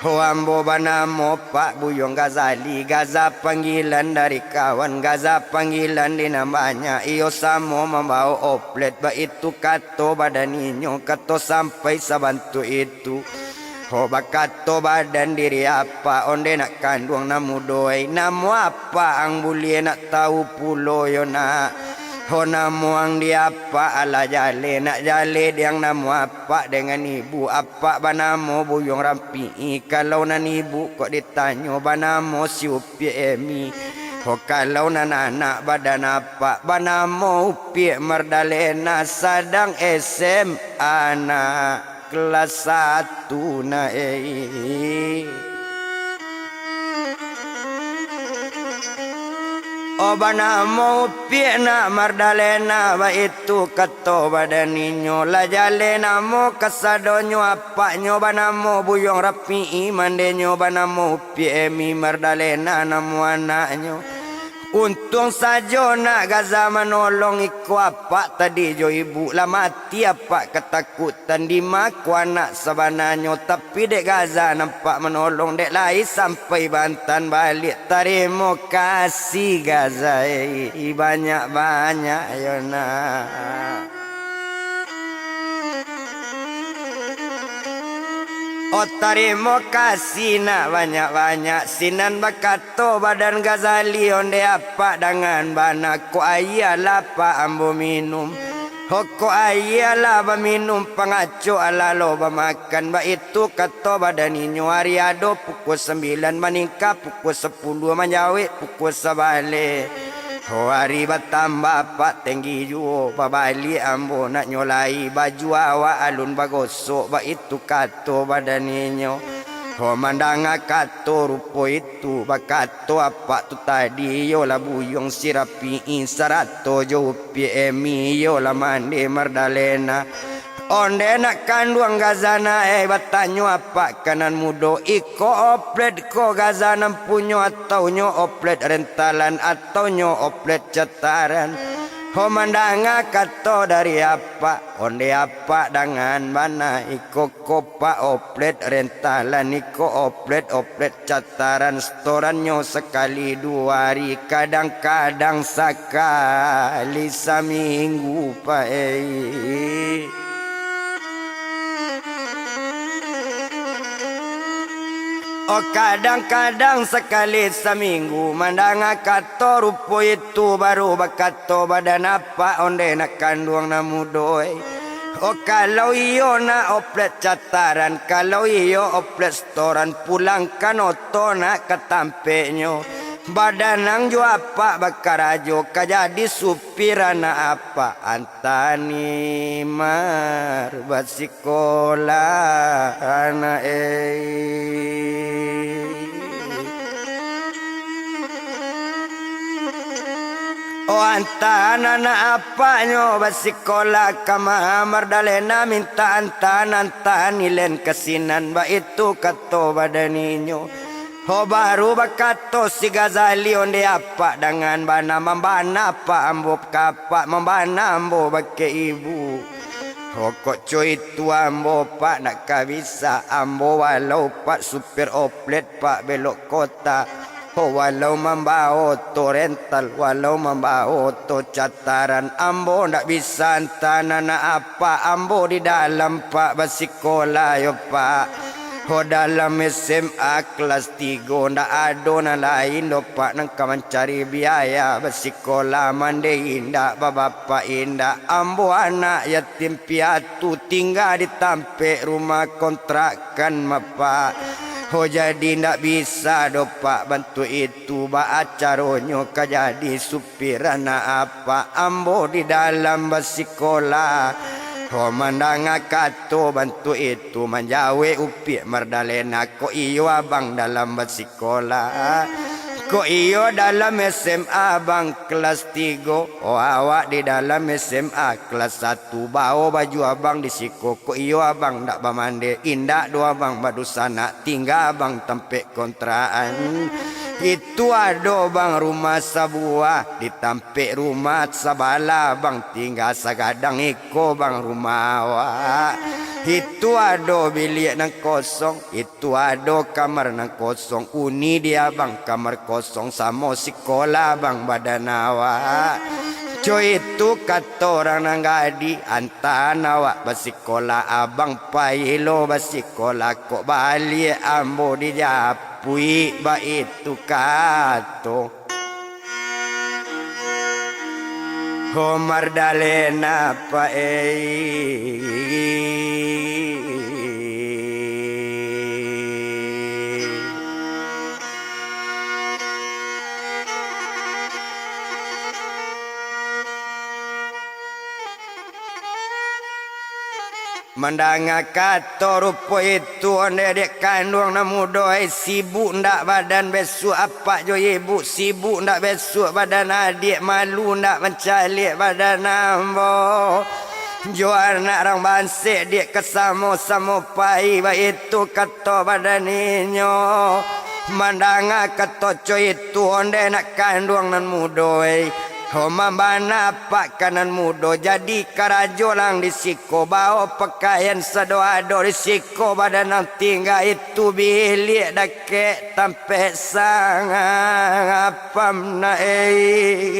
Ho, ambo banamo Pak Buyuang Gazali, Gaza panggilan dari kawan, Gaza panggilan di nan banyak, iyo samo mambaok oplet, baitu kato badan inyo, kato sampai sabantuak itu. Ho bakato badan diri apak, onde nak kanduang nan mudo ai, namo apak ang buliah nak tawu pulo yo nak. Ho namo ang di apak alah jaleh, nak jaleh di ang namo apak dengan ibu. Apak banamo Buyuang Rapi'i, kalau nan ibu kok ditanyo banamo si Upiak Emi. Ho kalau nan anak badan apak banamo Upiak Mardalena, sadang S M A nak kelas satu na, eh. Oh, banamo Upiak nak Mardalena, baitu kato badan inyo. Lah jaleh namo kasadonyo, apaknyo banamo Buyuang Rapi'i, mandenyo banamo Upiak Emi Mardalena namo anaknyo. Untuang sajo nak Gaza manolong iko apak tadi jo ibu, lah mati apak katakutan. Di ma ko anak sabananyo, tapi dek Gaza nampak manolong, dek lai sampai baantan baliak. Tarimo kasih Gaza, eh, banyak-banyak yo nak. Oh, tarimo kasih nak banyak-banyak. Sinan bakato badan Gazali, onde apak dangan bana, kok aia lah apak ambo minum. Ho kok aia lah baminum, pangacok alah lo bamakan. Baitu kato badan inyo, ari ado pukua sambilan, maningka pukua sapuluah, manjawek pukua sabaleh. Ho ari batambah apak tenggi juo, babaliak ambo nak nyo lai, baju awak alun bagosok, baitu kato badan inyo. Ho mandanga kato rupo itu, bakato apak tu tadi, iyolah Buyuang si Rapi'i, sarato jo Upiak Emi, iyolah mande Mardalena. Onde nak kanduang Gaza na, eh, batanyo apak ka nan mudo, iko oplet ko Gaza nan punyo, atau nyo oplet rentalan, atau nyo oplet cataran? Ho mandanga kato dari apak, onde apak dangan bana, iko ko pak oplet rentalan, iko oplet-oplet cataran, setorannyo sakali duo ari, kadang-kadang sakali saminggu, Pak, eh. Oh, kadang-kadang sakali saminggu, mandanga kato rupo itu, baru bakato badan apak, onde nak kanduang nan mudo, eh. Oh, kalau iyo nak oplet cataran, kalau iyo oplet setoran, pulangkan oto nak ka tampeknyo. Badanang jo apak bakarajo, ka jadi supir anak apak, antani mar basikolah anak, eh. Oh, antaan anak apaknyo basikolah ka ma Mardalena, mintak antaan, antaan ilen ka sinan, baitu kato badan inyo. Ho, baru bakato si Gazali, onde apak dangan bana, mambana apak ambo ka apak, mambana ambo bakeh ibu. Ho, kok co itu ambo, Pak, nak ka bisa ambo, walau, Pak, supir oplet, Pak, belok kota. Ho, walau mambawo oto rental, walau mambawo oto cataran, ambo ndak bisa antaan anak apak ambo di dalam, Pak, basikolah yo, Pak. Ho, dalam S M A kelas tigo, ndak ado nan lain doh, Pak, nan ka mancari biaya basikolah, mande indak, babapak indak. Ambo anak yatim piatu, tingga di tampek rumah kontrakan, Pak. Ho, jadi ndak bisa doh, Pak, bantuak itu. Tu baa caronyo ka jadi supir anak apak ambo di dalam basikolah? Ho, mandanga kato bantuak itu, manjawek Upiak Mardalena, kok iyo abang dalam basikolah? Kok iyo dalam S M A abang kelas tigo? Oh, awak di dalam S M A kelas satu, bawo baju abang di siko, kok iyo abang ndak bamande? Indak doh abang badusanak, tingga abang tampek kontrakan. Itu ado bang rumah sabuah, di tampek rumah sabalah bang tingga sagadang iko bang rumah awak. Itu ado biliak nan kosong, itu ado kamar nan kosong, uni di abang kamar kosong samo sikolah bang badan awak. Co itu kato urang nan gadih, antaan awak basikolah, abang payi lo basikolah, kok baliak ambo dijapuik, baitu kato. Ho Mardalena, Pak, eh. Mandanga kato rupo itu, ondeh dek kanduang nan mudo, ai, sibuk ndak badan besuak apak jo ibuk, sibuk ndak besuak badan adiak, malu ndak mancaliak badan ambo. Jo anak rang bansek, diak ka samo-samo pai, baitu kato badan inyo. Mandanga kato co itu, ondeh nak kanduang nan mudo, ai. Ho mambana apak ka nan mudo, jadi karajo lang di siko, bao pakaian sado ado di siko, badan nan tingga itu biliak dakek tampek sangapam na, eh.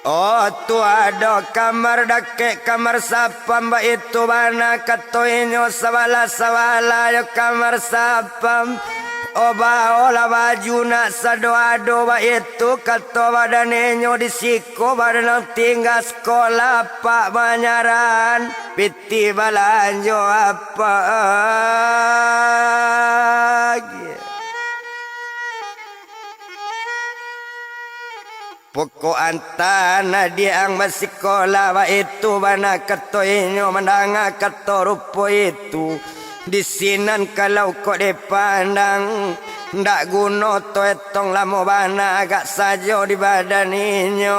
Oh, tu ado kamar dakek, kamar sapam, baitu bana kato inyo, sabalah-sabalah jo kamar sapam. Oh, baolah baju nak sado ado, baitu kato badan inyo, di siko badan nan tingga, sikola apak manyaran, pitih balanjo apak. Pokok antaan adiak ang basikola, baitu bana kato inyo. Mandanga kato rupo itu, di sinan kalau kok dipandang, ndak guno tu etong, lamo bana agak sajo di badan inyo.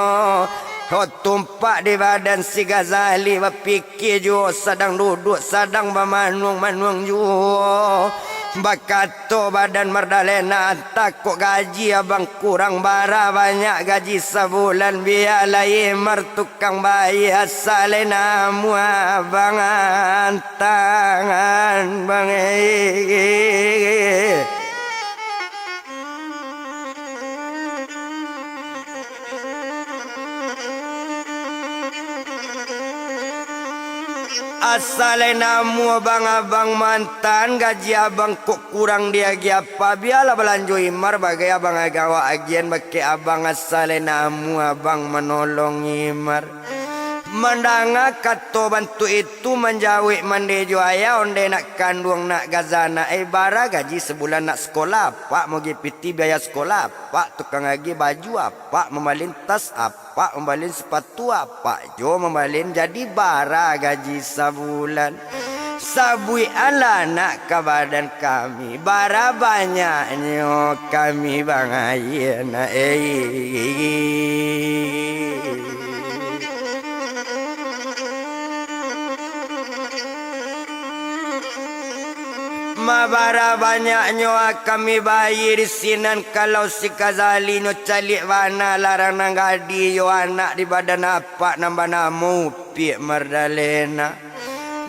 Ho, tumpak di badan si Ghazali, bapikir juo, sadang duduak, sadang bamanuang-manuang juo. Bakato badan Mardalena, antah kok gaji abang kurang, bara banyak gaji sabulan, bialah Imar tukang bayia, asa lai namuah abang antangan, bang, eh. Asa lai namuah abang-abang mantan, gaji abang kok kurang diagiah apa, bialah balanjo Imar, bagai abang agak awak agian, bakeh abang asa lai namuah abang manolong Imar. Mandanga kato bantuak itu, manjawek mandeh jo ayah, ondeh nak kanduang nak Ghazana, eh, bara gaji sabulan nak sikola apak, moge pitih biaya sikola apak, tukang agiah baju apak, mambalin tas apak, mambalin sapatu apak, jo mambalin, jadi bara gaji sabulan? Sabuikanlah nak ka badan kami, bara banyaknyo kami bang ayie nak, eh. Ma bara banyaknyo kami bayie di sinan, kalau si Ghazali nyo caliak bana, larang nan gadih yo anak di badan apak nan banamo Upiak Mardalena.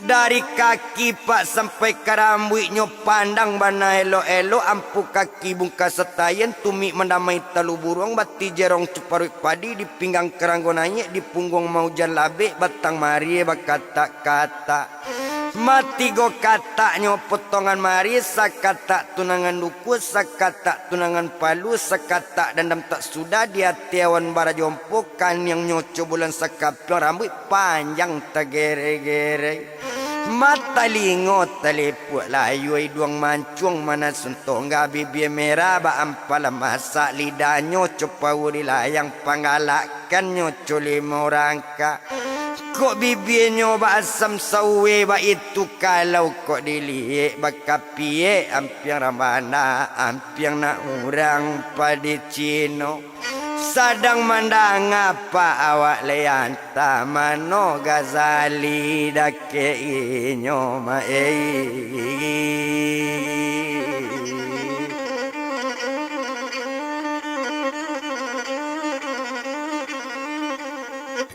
Dari kaki pak sampai ka rambuiknyo, pandang bana elok-elok, ampu kaki bungka satayan, tumik mandamai talu buruang, bati jerong cuparuik padi, di pinggang karanggo naiak, di pungguang maujan labek, batang marie bakatak-katak. Ma tigo kataknyo potongan marie, sakatak tunangan duku, sakatak tunangan palu, sakatak dandam tak sudah, di ateh awan barajompo, kaniangnyo cobolan sakapiang, rambuik panjang tagerek-gerek. Ma talingo talipuak layua, iduang mancuang manas suntongga, bibia merah baampalan masak, lidahnyo co paua di layang, panggalakannyo co limo rangkak. Kok bibianyo baasam saue, baitu kalau kok diliek bakapiek, ampiang rambana, ampiang nak urang padi Cino. Sadang mandanga pak awak lai antah, mano Ghazali dakek inyo ma, eh.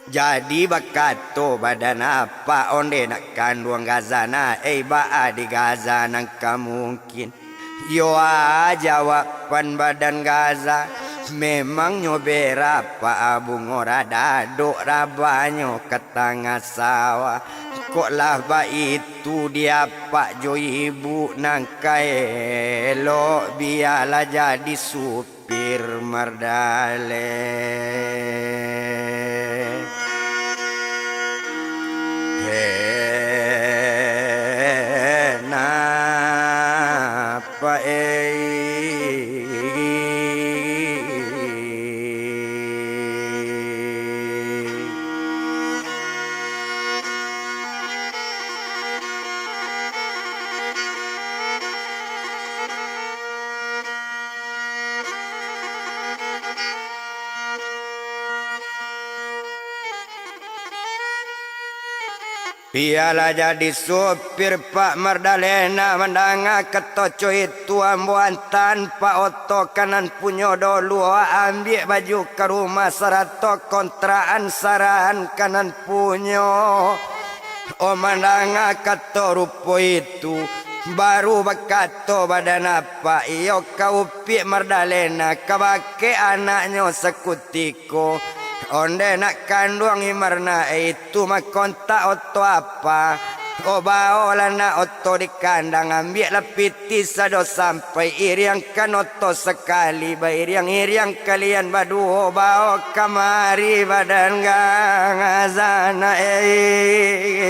Jadi bakato badan apak, ondeh nak kanduang Gaza na, ei, baa di Gaza nan ka mungkin? Yo a, jawaban badan Gaza, memangnyo berapak bungo radadok rabanyo ka tangah sawah. Kok lah baitu di apak jo ibu nan ka elok, bialah jadi sup- pir Mardale. Kenapa, ei? Bialah jadi supir, Pak Mardalena, mandanga kato co itu, ambo antaan Pak oto ka nan punyo dolu, ambiak baju ka rumah sarato kontrakan sarahan ka nan punyo. Oh, mandanga kato rupo itu, baru bakato badan apak, iyo ka upiak Mardalena, kabake anaknyo sakutiko, ondeh nak kanduang Imarna itu makontak oto apak. Oh, baolah nak oto di kandang, ambiaklah piti sado sampai, iriangkan oto sakali, bairiang-iriang kalian baduo, bao kamari badan Gaza na, ei.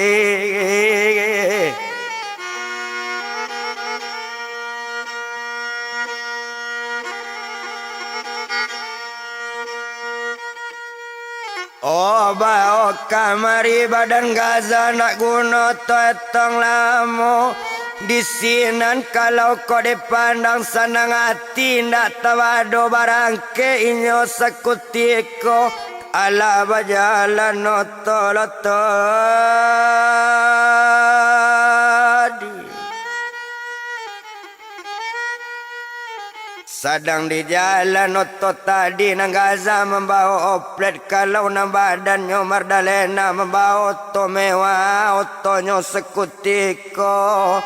Oh, bao kamari badan Gaza, ndak guno oto etong lamo. Di sinan kalau kok dipandang sanang ati, ndak tabado barangkek inyo sakutiko. Alah bajalan oto lo tadi. Sadang di jalan oto tadi, nan Gaza mambao oplet, kalau nan badannyo Mardalena mambao oto mewah, otonyo sakutiko.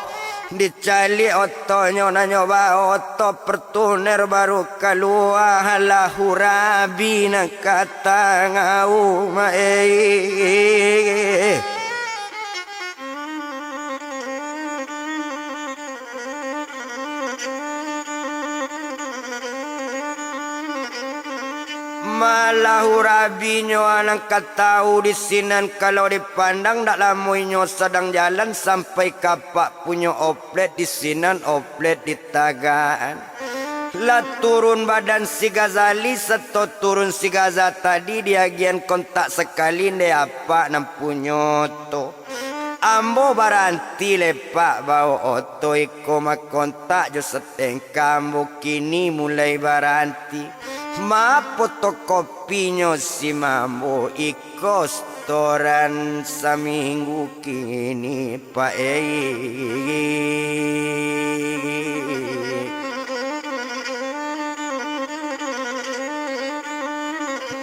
Dicaliak otonyo, nan nyo bao oto Fortuner baru kalua, alah hurabi nan ka tangah umah, eh. Malah urabinyo nan ka tau di sinan, kalau dipandang dak lamo inyo sadang jalan sampai ka apak punyo oplet di sinan, oplet di tagaan. Lah turun badan si Gazali, sato turun si Gaza tadi, diagiahan kontak sakali dek apak nan punyo oto. Ambo baranti lai, Pak, bao oto iko makontak jo satengka, ambo kini mulai baranti. Ma fotokopinyo SIM ambo iko setoran saminggu kini, Pak, eh.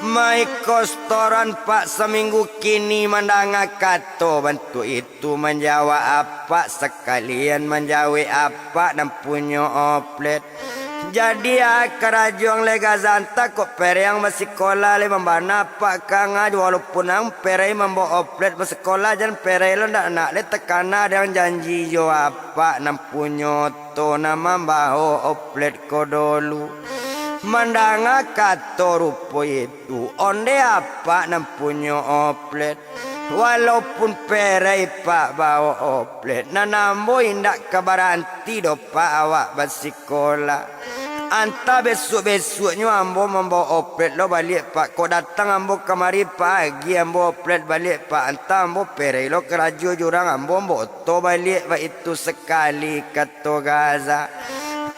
Ma iko setoran, Pak, saminggu kini mandanga kato bantuak itu, manjawab apak, sakalian manjawek apak nan punyo oplet. Jadi, ah, karajo ang lai Gaza, antah kok pereng basikola lai, mambana apak ka ang, walaupun ang pereng mambao oplet basikola, jan pereng lo, ndak nak lai takana dek ang janji jo apak nan punyo oto nan mambao oplet ko dolu. Mandanga kato rupo itu, ondeh apak nan punyo oplet. Walaupun pereng, Pak, bao oplet, nan ambo indak ka baranti doh, Pak, awak basikola. Antah besuak-besuaknyo ambo mambao oplet lo baliak, Pak. Kok datang ambo kamari pagi, ambo oplet baliak, Pak. Antah ambo pereng lo karajo jo urang, ambo mambao oto baliak, baitu sakali kato Gaza.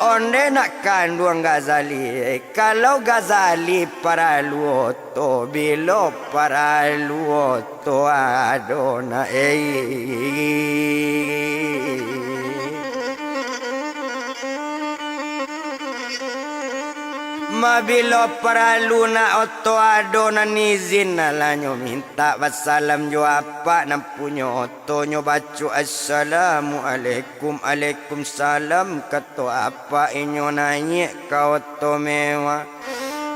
Ondeh nak kanduang Gazali, kalau Gazali paralu oto, bilo paralu oto ado na, eh. Mabilo paralu nak oto ado nan izin, alah nyo mintak basalam jo apak nan punyo oto, nyo baco assalamualaikum, alaikum salam, kato apak inyo naiak ka oto mewah.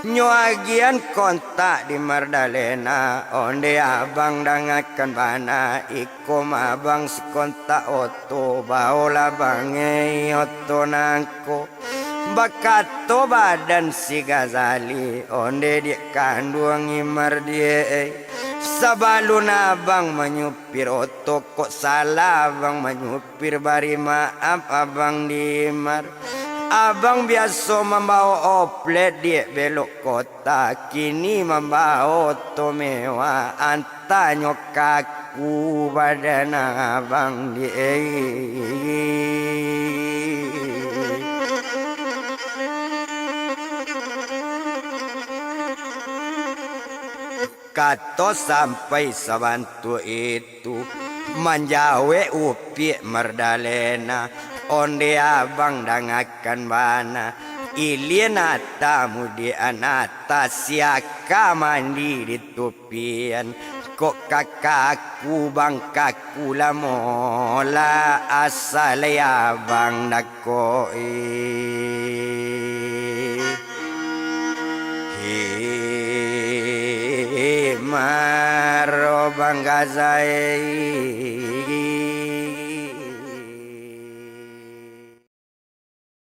Nyo agiahan kontak di Mardalena, onde abang dangakan bana, iko mah abang si kontak oto, baolah bangei oto nangko. Bakato badan si Gazali, onde diak kanduang Imar diak, eh. Sabalun abang manyupir oto, kok salah abang manyupir, bari maaf abang di Imar. Abang biaso mambawo oplet diak belok kota, kini mambawo oto mewah, antanyo kaku badan abang di. Kato sampai sabantuak itu, manjawek upiak Mardalena, onde abang dangakan bana, ilia nan tamu di anata, siaka mandi di tupian, kok ka kaku bang kaku lamo lah, asa lai abang dakoi. Hei, maro bang Gazali.